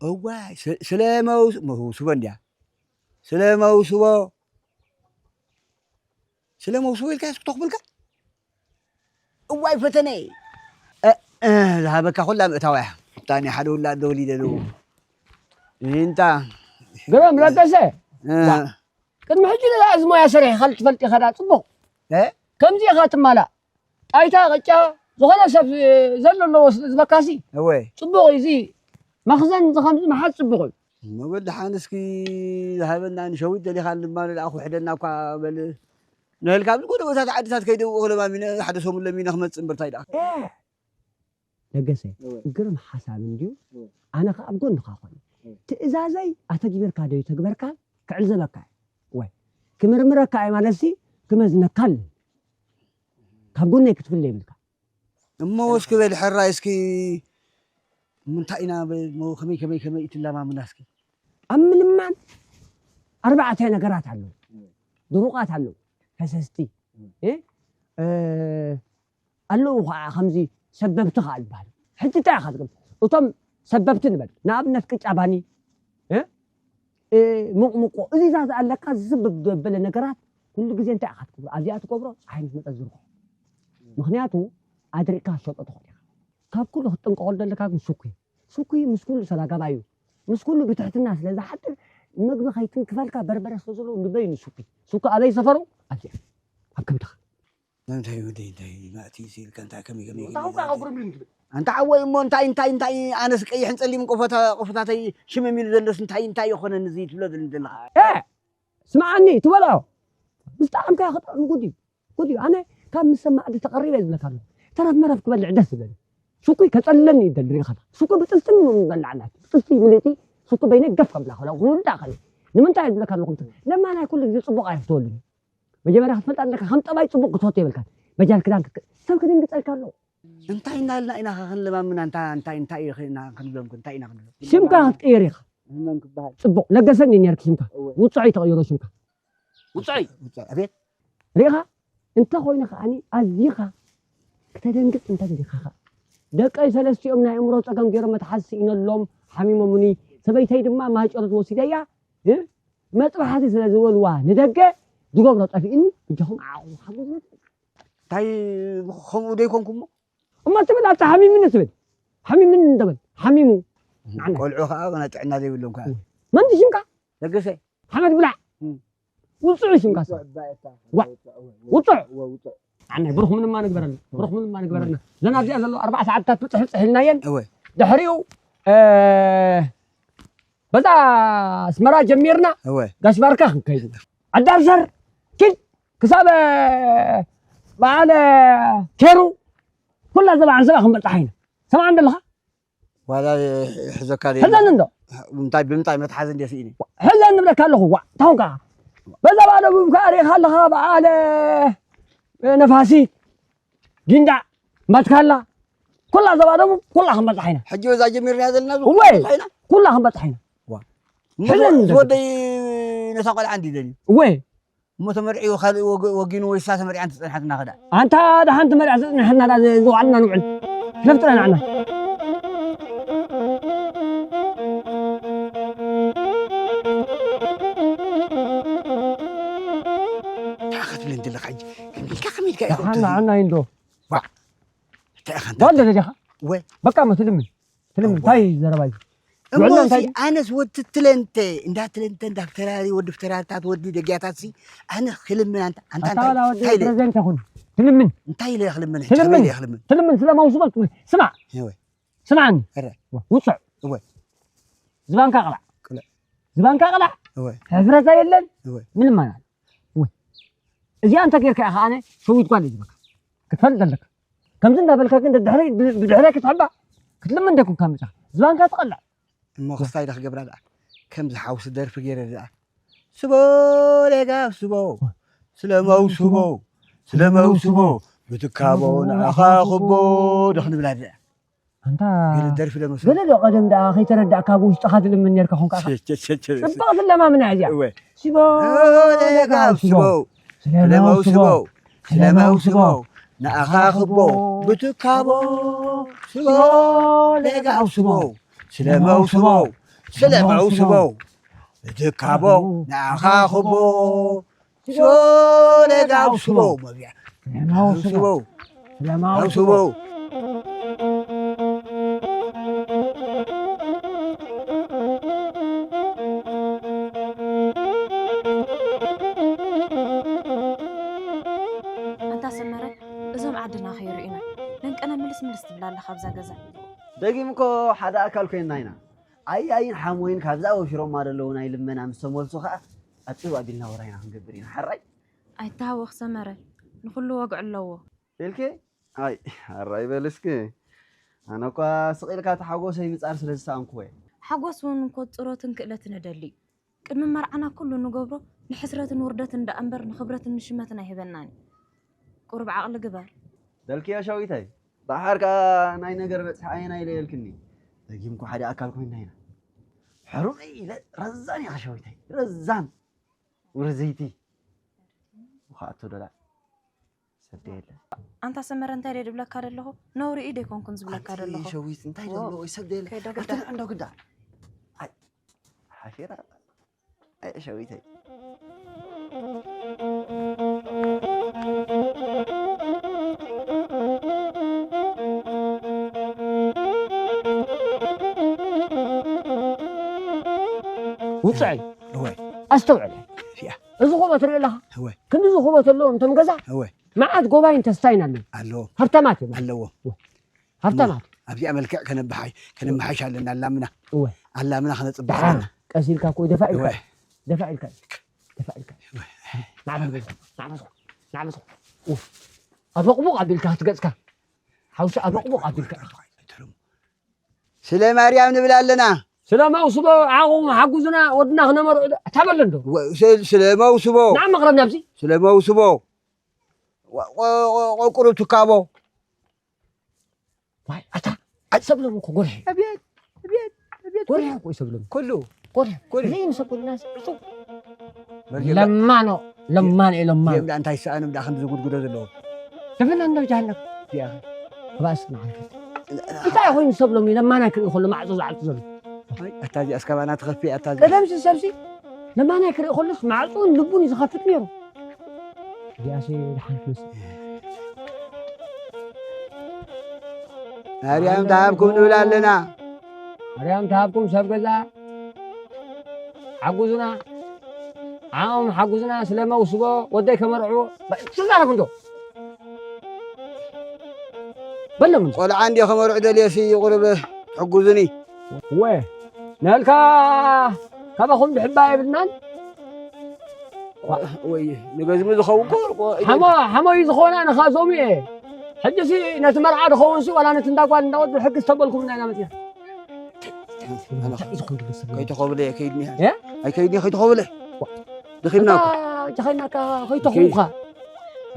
እዋይ ስለ መውስቦ እንዲያ ስለ መውስቦ ስለ መውስቦ ኢልካ ስክቶ ክብልካ እዋይ ፈተነ ዝሃበካ ኩላ ምእታዋ እያ ብጣዕሚ ሓደ ውላድ ደወል ይደልው እንታ ግረም ለገሰ ቅድሚ ሕጂ ነዛ እዚ ሞያ ሰሪሕኻ ትፈልጥ ኢኻ ዳ ፅቡቕ ከምዚ ኢኻ ትማላእ ጣይታ ቅጫ ዝኾነ ሰብ ዘሎ ኣለዎ ዝበካሲ እወ ፅቡቕ እዩ እዚ መኽዘን እዚ ከምዚ ምሓዝ ፅቡቕ እዩ እሞ በል ደሓን እስኪ ዝሃበና ንሸዊት ደሊኻ ድማ ንልኣኹ ሕደና እኳ በል ንህልካ ኣብዚ ጎደቦታት ዓድታት ከይደ ብኡ ለማሚነ ሓደ ሰሙን ለሚነ ክመፅእ እምበር እንታይ ደኣ ለገሰ ግርም ሓሳብ እንድዩ ኣነ ከዓ ኣብ ጎንኻ ኮነ ትእዛዘይ ኣተግቢርካ ዶ ይተግበርካ ክዕልዘበካ እየ ወይ ክምርምረካ እየ ማለትሲ ክመዝነካ ኣለኒ ካብ ጎነይ ክትፍለ ይብልካ እሞ እስኪ በል ሕራይ እስኪ ምንታይ ኢና ከመይ ከመይ ከመይ ትለማምና እስኪ ኣብ ምልማን ኣርባዕተ ነገራት ኣለዉ ድሩቓት ኣለዉ ፈሰስቲ ኣለዉ ከዓ ከምዚ ሰበብቲ ከዓ ዝበሃል ሕጂ እንታይ ኢኻ ትብል እቶም ሰበብቲ ንበል ንኣብነት ቅጫ ባኒ ሙቕሙቆ እዚ ዛ ዝኣለካ ዝስብብ ዘበለ ነገራት ኩሉ ግዜ እንታይ ኢኻ ትገብሮ ኣብዚኣ ትገብሮ ፀሓይ ምስ መፀ ዝርኮ ምክንያቱ ኣድሪቅካ ሸጦ ትኽእል ኢኻ ካብ ኩሉ ክትጥንቀቐሉ ዘለካ ግን ሱኩ ሱኩ ምስ ኩሉ ሰላጋባዩ ምስ ኩሉ ብትሕትና ስለ ዝሓድር ምግቢ ከይትንክፈልካ በርበረ ስለ ዘለዎ ንበይኑ ሱኩ ሱኩ ኣበይ ሰፈሩ ኣብዚኣ ኣብ ከብድኻ እንታይ ወደይ እንታይ ማእቲ ሲልካ እንታይ ከመይ ከመይ እንታይ ከመይ ከመይ ከጉርምርም ትብል ኣንታ ሓወይ እሞ እንታይ እንታይ እንታይ ኣነስ ቀይሕን ጸሊምን ቆፎታ ቆፎታተይ ሽምም ኢሉ ዘሎስ እንታይ እንታይ ይኾነኒ እዚ ትብሎ ዘለ ዘለኻ እ ስምዓኒ ትበልዖ ምስ ጣዕምካ ክጥዕም ጉድ እዩ ጉድ እዩ ኣነ ካብ ምስ ሰብ ማዕዲ ተቐሪበ እየ ዝብለካ ኣለኹ ተረፍ መረፍ ክበልዕ ደስ ዝብለኒ ሽኩይ ከጸልለኒ ይደሊ ሪኢኻ ሽኩይ ብጥስቲ ምበላዕና ጥስቲ ምልእቲ ሽኩይ በይነ ገፍ ከብላ ከላ ውዳ ከለ ንምንታይ እየ ዝብለካ ኣለኹ ለማናይ ኩሉ ግዜ ጽቡቕ ኣይፍትወሉን መጀመርያ ክትፈልጣ ኣለካ ከም ጠባይ ጽቡቅ ክትፈቱ የብልካ በጃል ክዳን ክትክ ሰብ ክድንግጸልካ ኣሎ እንታይ እናልና ኢና ክንለማምና እንታ እንታይ እንታይ ኢና ክንብሎም እንታይ ኢና ክንብሎም ሽምካ ክትቅየር ኢኻ መን ክበሃል ጽቡቅ ለገሰኒ ነርክ ሽምካ ውጹዕ እዩ ተቀይሮ ሽምካ ውጹዕ እዩ ውጹዕ ኣቤት ሪኻ እንተ ኮይኑ ከዓኒ ኣዚኻ ክተደንግጽ እንተ ደሊኻ ደቀይ ሰለስቲኦም ናይ እምሮ ጸገም ገይሮም መትሓዚ ስኢነሎም ሓሚሞምኒ ሰበይተይ ድማ ማይጨሎት ወሲደያ መጥባሕቲ ስለ ዝበልዋ ንደገ ዝገብሮ ጠፊእኒ እጃኹም ዓቑ ሓጎስ እንታይ ከምኡ ዶ ይኮንኩሞ እሞ ትብል ኣታ ሓሚምኒ ትብል ሓሚምኒ እንደበል ሓሚሙ ቆልዑ ከዓ ናይ ጥዕና ዘይብሎም ከዓ መን ሽምካ ለገሰ ሓመድ ብላዕ ውፅዕ ሽምካ ውፅዕ ኣነ ብሩኽ ምንማ ንግበረና ብሩኽ ምንማ ንግበረና ዘና እዚኣ ዘሎ ኣርባዕ ሰዓትታት ብፅሕፅሕ ኢልናየን ድሕሪኡ በዛ ኣስመራ ጀሚርና እወ ጋሽ ባርካ ክንከይድ ኢና። ዓዲ ኣብሸር ኪድ ክሳብ በዓል ኬሩ ኩላ ዘባ ዓንሰባ ክንበልጣሕ ኢና። ሰማዕ እንደለኻ? ዋላ ሕዘካ ደይ ሕዘኒ እንዶ። እንታይ ብምንታይ መትሓዚ እንደ ስኢኒ? ሕዘኒ ንብለካ ኣለኹ። ዋ ታሁን ከኣ በዛ ባዶ ቡብ ከኣ ርኢኻ ኣለኻ በዓል ነፋሲት ጊንዳዕ መትካላ ኩላ ዘባ ደቡብ ኩላ ክንበልጣሕ ኢና። ሕጂ በዛ ጀሚርና ዘለና እወ። ኩላ ክንበልጣሕ ኢና። ዋ። ሕዘኒ ንብለካ። ዝወደይ ነታ ቆልዓ እንዲ ደልዩ። እወ። እሞ ተመርዒ ወጊኑ ወይሳ ተመርዒ ኣንተ ጸንሓትና ኸዳ? ኣንታ ደሓን ተመርዒ ጸንሓትና ዳ ዝዋዕልና ንውዕል። ነፍጥረ ንዓና። እንታይ ክትብል እንድለኻ ሕጂ? ከመይ ኢልካ ከመይ ኢልካ ኢኻ ደሓን ንዓና ይንዶ። ዋ። እንታይ ኢኻ እንታይ? ጓል ደለኻ? ወ። በቃ መትልምን። ትልምን እዋ። እንታይ ዘረባ እዩ? እሞ ውዕልና ሲ እንታይ? ኣነስ ወዲ ትለንተ እንዳ ትለንተ እንዳ ፍተራሪ ወዲ ፍተራርታት ወዲ ደጊያታት ሲ ኣነ ክልምን ኣንታ ኣንታ ኣታ እንታይ ዋላ ወዲ እንታይ ኢለ ፕሬዚደንት ይኹን ትልምን እንታይ ኢለ ክልምን ሕጂ ትልምን ከመይ ኢለ ክልምን ትልምን ስለ መውስቦ ትብል ስማዕ እወ ስማዕኒ እረ ውፅዕ እወ ዝባንካ ቅላዕ ቅላዕ ዝባንካ ቅላዕ እወ ሕፍረታ የለን እወ ምንም ማለት እወ እዚኣ እንተ ጌርካ ኢኻ ኣነ ሸዊት ጓል እዩ ዝበካ ክትፈልጥ ኣለካ ከምዚ እንዳበልካ ግን ድሕሪ ብድሕሪ ክትሕባ ክትልምን ደኩንካ ምጻ ዝባንካ ትቐልዕ እሞ ክስታይ ዶ ክገብራ ደኣ ከምዚ ሓውሲ ደርፊ ገይረ ደኣ ስቦ ሌጋ ስቦ ስለመው ስቦ ስለመው ስቦ ብትካቦ ንኣኻ ክቦ ዶ ክንብላ ደኣ ኣንታ ገለ ደርፊ ዶ መስሎ ገለ ዶ ቀደም ደኣ ከይተረዳእካ ብውሽጥኻ ትልምን ነርካ ኾንካ ኢኻ ቸ፣ ቸ፣ ቸ፣ ቸ። ጽብቕ ትለማምና እዚኣ እወ። ስቦ ሌጋ ስቦ ስለመው ስቦ ስለመው ስቦ ንኣኻ ክቦ ብትካቦ ስቦ ሌጋ ስቦ ስለመው ስቦ ስለመው ስቦ ብትካቦ ንኣኻ ክቦ ስቦ ሌጋ ስቦ መብያ ስለመው ስቦ ስቦ ስለመው ስቦ ስቦ ኣንታ ሰመረ እዞም ዓድና ከይርኡና ለንቀና ምልስ ምልስ ትብል ኣለኻ ኣብዛ ገዛ። ደጊም እኮ ሓደ ኣካል ኮይንና ኢና። ኣያይን ሓሞይን ካብዛ ወፊሮማ ዘለዉ ናይ ልመና ምስ ተመልሱ ኸኣ ኣጽብ ኣቢልና ወራይና ክንገብር ኢና። ሓራይ? ኣይተሃወኽ ሰመረ፣ ንኹሉ ወግዒ ኣለዎ። ኢልኪ? ኣይ፣ ኣራይ በል እስኪ። ኣነ እኳ ስቕ ኢልካ እቲ ሓጎሰይ ምጻር ስለ ዝሰኣንኩዎ እየ። ሓጎስ እውን እኮ ጽሮትን ክእለትን እደሊ እዩ። ቅድሚ መርዓና ኩሉ ንገብሮ ንሕስረትን ውርደትን ደኣ እምበር ንኽብረትን ንሽመትን ኣይህበናን እዩ። ቁሩብ ዓቕሊ ግበር። በልክዮ ሸዊተይ፣ ደሓር ከኣ ናይ ነገር በጽሒ ኣየናይ ኢለ የልክኒ። ደጊምኩ ሓደ ኣካል ኮይንና ኢና። ሕሩመይ ኢለ ረዛን ኢኻ ሸዊተይ፣ ረዛን። ውርዝይቲ። ውኻእቶ ዶላር። ሰደየለ ኣንታ ሰመረ እንታይ ደይ ድብለካ ደለኹ ነውሪ እዩ ደይኮንኩን ዝብለካ ኣንቲ ደለኹ ሸዊት እንታይ ዎ። ደሎ ይሰደየለ ከይዶ ግዳ። ኣቲ ንዕንዶ ግዳ ኣይ ሓፊራ ኣይ ሸዊተይ ውፅዐይ እወ ኣስተውዕለ ፊያ እዚ ኹቦ ትርኢ ኣለኻ እወ ክንድዚ ኹቦ ተለዎም እቶም ገዛ እወ መዓት ጎባይን ተስታይን ኣለዉ ኣለዎ ሃብታማት እዮም ኣለዎ ሃብታማት ኣብዚኣ መልክዕ ከነብሓይ ከነመሓይሽ ኣለና ኣላምና እወ ኣላምና ከነፅብሕ ደሓን ኣለና ቀስ ኢልካ እኮ ደፋ ኢልካ እወ ደፋ ኢልካ ደፋ ኢልካ እወ ናዕበል በዛ ናዕበል ናዕበል ኡፍ ኣበቕቡቕ ኣቢልካ ክትገፅካ ሓውሲ ኣበቕቡቕ ኣቢልካ ኢኻ ኣይተርሙ ስለ ማርያም ንብል ኣለና ስለ መውስቦ ዓቑም ሓጉዝና ወድና ክነመርዑ ታበለ እንዶ ወ- ስለ- ስለ መውስቦ ንዓ መቕረብ ናብዚ ስለ መውስቦ ወ- ወ- ወ- ወ- ቁሩብ ትካቦ ዋይ ኣታ ኣይሰብሎም እኮ ጎርሒ ኣብየት ኣብየት ኣብየት ጎርሒ እኮ ይሰብሎም ኩሉ ጎርሒ ጎርሒ ዘይምሰኩልናስ እቱ መርጌ ለማኖ ለማን እዩ ለማን የብላ እንታይ ሰኣኖም ደኣ ክንዲ ዝጉድጉዶ ዘለዎም ደፈና እንደው ጃሃነም ያ ክባስ ንዓንተ እንታይ ኮይኑ ሰብሎም እዩ ለማናይ ክርኢ ከሎ ማዕጾ ዝዓልቱ ዘሎ ኣታ እዚኣ እስካባና ትኸፊ ኣታ እዚኣ ቀደምሲ ሰብሲ ለማናይ ክርኢ ከሎስ ማዕጾን ልቡን እዩ ዝኸፍት ነይሩ እዚኣሲ ድሓን ትመስል ማርያም ተሃብኩም ንብል ኣለና ማርያም ተሃብኩም ሰብ ገዛ ሓጉዙና ዓኦም ሓጉዝና ስለ መውስቦ ወደይ ከመርዕዎ ትዛረብ እንዶ በሎም ቆልዓ እንዲ ከመርዑ ደልየሲ ይቁርብ ሕጉዝኒ እወ ንህልካ ካባኹም ድሕባ የብልናን ወይ ንገዝሚ ዝኸውን እኮ እኮ ሓሞ ሓሞ እዩ ዝኾነ ንኻዞም እየ። ሕጂ ሲ ነቲ መርዓ ዝኸውን ሲ ዋላ ነቲ እንዳ ጓል እንዳ ወዲ ሕጊ ዝተበልኩም ኢና ኢና መፅና። እንታይ እዩ ዝኾን ድሎ ሰብ? ከይተኸብለ ከይድኒ። እ? ኣይከይድኒ ከይተኸብለ። ድኺምና እኮ። ጀኸናካ ከይተኹምካ።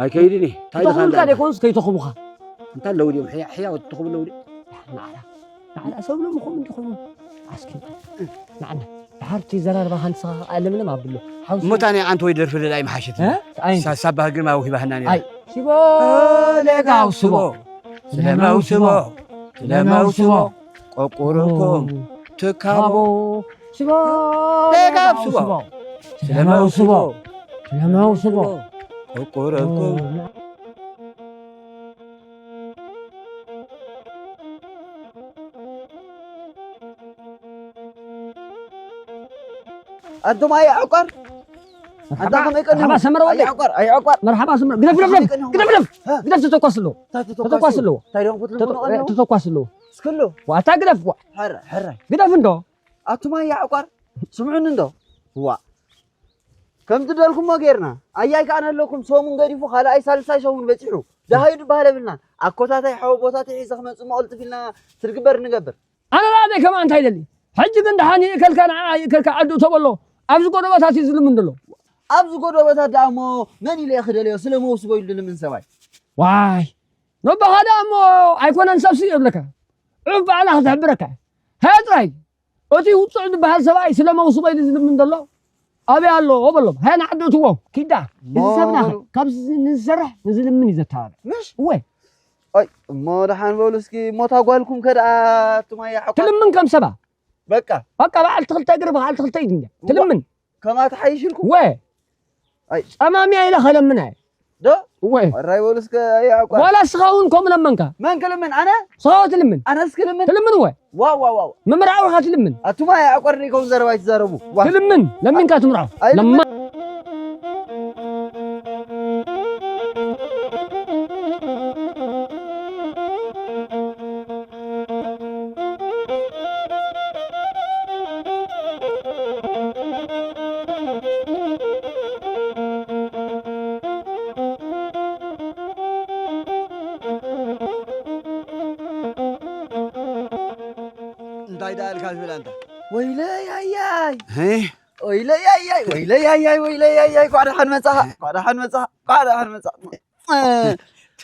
ኣይከይድኒ። እንታይ ድኻ ከይተኹምካ እንዳ? ደይኮንስ ከይተኹምካ። እንታይ ኣለዉ ድዮም? ሕያ ሕያ ወዲ ተኹም ኣለዉ ድዮም? ንዓላ ንዓላ ሰብ ሎም ኹም እንዲኹም። ኣስኪ ንዓና ድሓርቲ ዘራርባ ሃንሳ ኣለምለም ኣብሎ። ሓውሲ እሞ እታ ናይ ዓንተ ወይ ደርፊ ደላይ መሓሸት። እ? ኣይ። ሳ-፣ ሳባ ግርማ ወሂባህና ነይራ። ኣይ። ሽቦ ለጋው ሽቦ። ስለማው ሽቦ። ስለማው ሽቦ። ቆቁርኩም ትካቦ። ሽቦ ለጋው ሽቦ። ስለማው ሽቦ። ስለማው ሽቦ። ቆቁርኩም። ኣንቱም ኣየ ዕቋር ኣንታ ከመይ ቀኒኹም? መርሓባ ሰመረ ወደይ። ኣየ ዕቋር ኣየ ዕቋር። መርሓባ ሰመረ። ግደፍ ግደፍ ግደፍ። ግደፍ ግደፍ። ግደፍ ተተኳስ ኣለዎ። እንታይ ተተኳስ ተተኳስ ኣለዎ? ኣለዎ? እንታይ ድዮም ክትልምኑ ተተ-፣ ኣለዎ? ተተኳስ ኣለዎ። እስክሉ። ዋታ ግደፍ ዋ። ሕራይ ሕራይ። ግደፍ እንዶ። ኣቱም ኣየ ዕቋር ስምዑኒ እንዶ። ዋ። ከም ዝደልኩሞ ጌርና። ኣያይ ከኣ ነለኩም ሰሙን ገዲፉ ካልኣይ ሳልሳይ ሰሙን በጺሑ። ደሃዩ ድበሃል የብልናን። ኣኮታታይ ሓወቦታተይ ሒዘ ክመጽእ መቐልጥፍ ኢልና ትድግበር ንገብር። ኣነ ደኣ ደይ ከማን እንታይ ደሊ? ሕጂ ግን ደሓን ይእከልካ ንዓ ይእከልካ ዓዱ ተበሎ። ኣብዚ ጎደቦታት እዩ ዝልምን ዘሎ። ኣብዚ ጎደቦታት ደኣ እሞ መን ኢለ እየ ክደልዮ? ስለ መውስቦ ኢሉ ድልምን ሰብኣይ። ዋይ። ነቦኻ ደኣ እሞ ኣይኮነን ሰብሲ የብለካ። ዑፍ ባዕላ ክትሕብረካ። ሃያ ጥራይ። እቲ ውጹዕ ዝበሃል ሰብኣይ ስለ መውስቦ ኢሉ ዝልምን ዘሎ። ኣበይ ኣሎ? በሎም። ሃያ ንዓዱ እትዎ። ኪዳ። እዚ እሞ ሰብና በሉ። ካብ ዝ-፣ ንዝሰርሕ ንዝልምን እዩ ዘተባብዕ። ምሽ? እወ። ኣይ፣ እሞ ደሓን በሉ እስኪ። እሞ እታ ጓልኩም ከ ደኣ ትማያ ዕቋር? ትልምን ከም ሰባ። በቃ። በቃ በዓልቲ ክልተ እግሪ፣ በዓልቲ ክልተ ኢድ እንድያ። እዋ። ትልምን። ከማ ትሓይሽ ኢልኩም? ወ። ኣይ። ጸማሚያ ኢለ ከለምና እየ። ዶ? ወ። ሕራይ በሉ እስከ፣ ኣይ፣ ዕቋር። ዋላ እስኻ እውን ከምኡ ለመንካ። መን ክልምን? ኣነ? እስኻ ትልምን። ኣነስ ክልምን? ትልምን ወ። ዋው፣ ዋው፣ ዋው። ምምርዓው ኢኻ ትልምን። ኣቱማ ኣይ ዕቋር ደይከውን ዘረባ ኣይትዛረቡ። ዋ። ትልምን። ለሚንካ ትምርዓው። ኣይ፣ ለማ- እንታይ ደኣ ኢልካ ዝብል ኣንታ? ወይለይ ኣያይ። ሄ? ወይለይ ኣያይ፣ ወይለይ ኣያይ፣ ወይለይ ኣያይ፣ ኳዕ ደሓን መጻኻ፣ ኳዕ ደሓን መጻኻ፣ ኳዕ ደሓን መጻኻ። እ፣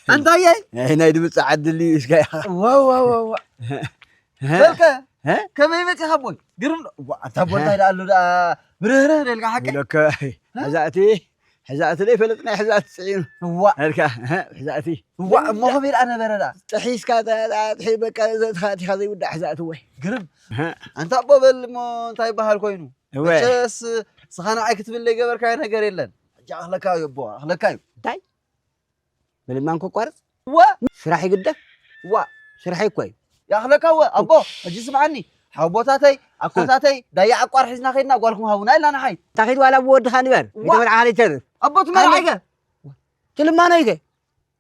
ኣንታ ኣያይ። ኣይ፣ ናይ ድምጻ ዓድል እዩ እስካ ኢኻ። ዋው፣ ዋው፣ ዋው፣ ዋው። ሄ? በልከ፣ ሄ? ከመይ መጺኻ ኣቦይ? ግርም ዶ? ዋ፣ ኣንታ ኣቦ ሄ? እንታይ ደኣ ኣሎ ደኣ? ብርህርህ ደልካ ሓቂ? ኢሎከ፣ ሄ? ሕዛእቲ፣ ሕዛእቲ ደይ ፈለጥና ሕዛእቲ ጽዒኑ። እዋ። ኣልካ፣ ሄ? ሕዛእቲ። እዋ፣ እሞ ከመይ ደኣ ነበረ ደኣ? ጥሒስካ፣ ተ-፣ ተ-፣ ጥሒ-፣ በቃ፣ ዘእትኻ፣ እቲኻ ዘይውዳእ ሕዛእቲ ወይ። ግርም። ሄ? ኣንታ ኣቦ በል እሞ እንታይ ይበሃል ኮይኑ? እወ። መቸስ፣ ስኻ ንዓይ ክትብል ዘይገበርካዮ ነገር የለን። ሕጂ ኣኽለካ እዩ ኣቦ፣ ኣኽለካ እዩ። እንታይ? ምልማን ከቋርጽ? ዋ! ስራሕ ይግደፍ? ዋ! ስራሐይ እኮ እዩ። ይኣኽለካ እወ፣ ኣቦ፣ ሕጂ ስምዓኒ። ሓወቦታተይ፣ ኣኮታተይ፣ ዳያ ዕቋር ሒዝና ኸይድና ጓልኩም ሃቡና ኢልና ንሓይ። እንታይ ኺድ ዋላ ብወድኻ ንበር? ዋ! ከይተመርዓኻ ከይተርፍ። ኣቦ፣ እቲ መርዓይ ከ? ኣነ እቲ ልማኖይ ከ?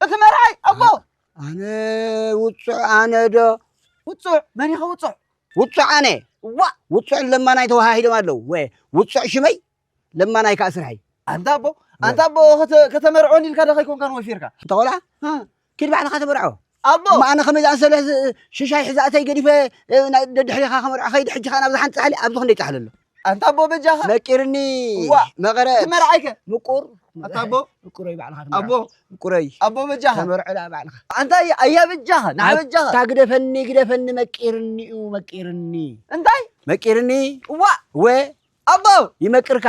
እቲ መርዓይ፣ ኣቦ! ኣነ ውጹዕ፣ ኣነ ዶ? ውጹዕ? መን ኢኸ ውጹዕ? ውጹዕ ኣነ። ዋ! ውጹዕ ለማናይ ተወሃሂዶም ኣለዉ። ወ-፣ ውጹዕ ሽመይ ለማናይ ከኣ ስርሐይ። ኣንታ ኣቦ፣ ኣንታ ኣቦ፣ ከተ-፣ ከተመርዖን ኢልካ ዶ ከይኮንካን ወፊርካ? እንተ ቖልዓ? እ። ኪድ ባዕልኻ ተመርዖ። ኣቦ! እሞ ኣነ ከመይ ዝኣመሰለ ዝ-፣ ሽሻይ ሕዛእተይ ገዲፈ፣ እ፣ ናይ ደድሕሪኻ ከመርዖ ከይድ፣ ሕጂ ኸኣ ናብዚ ሓንቲ ጻሕሊ፣ ኣብዚ ክንደይ ጻሕሊ ኣሎ? ኣንታ ኣቦ በጃኻ። መቂርኒ፣ ዋ! መቐረት፣ እቲ መርዓይከ? ምቁር፣ ኣንታ ኣቦ! ምቁረይ ባዕልኻ ኣቦ! ተመርዖ። ምቁረይ። ኣቦ በጃኻ። ተመርዖ ደኣ ባዕልኻ። ኣንታ ኣያ፣ ኣያ በጃኻ፣ ንዓ ኣታ በጃኻ። ግደፈኒ፣ ግደፈኒ፣ መቂርኒ እዩ፣ መቂርኒ። እንታይ? መቂርኒ። ዋ! ወ። ኣቦ! ይመቅርካ።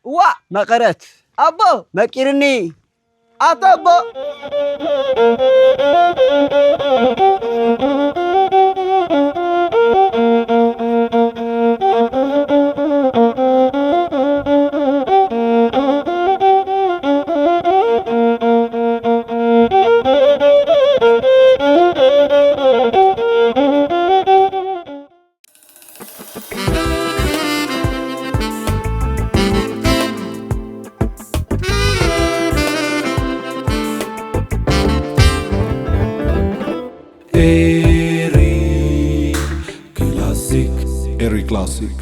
ዋ! መቐረት። ኣቦ! መቂርኒ። ኣታ ኣቦ! ኤሪ ክላሲክ። ኤሪ ክላሲክ።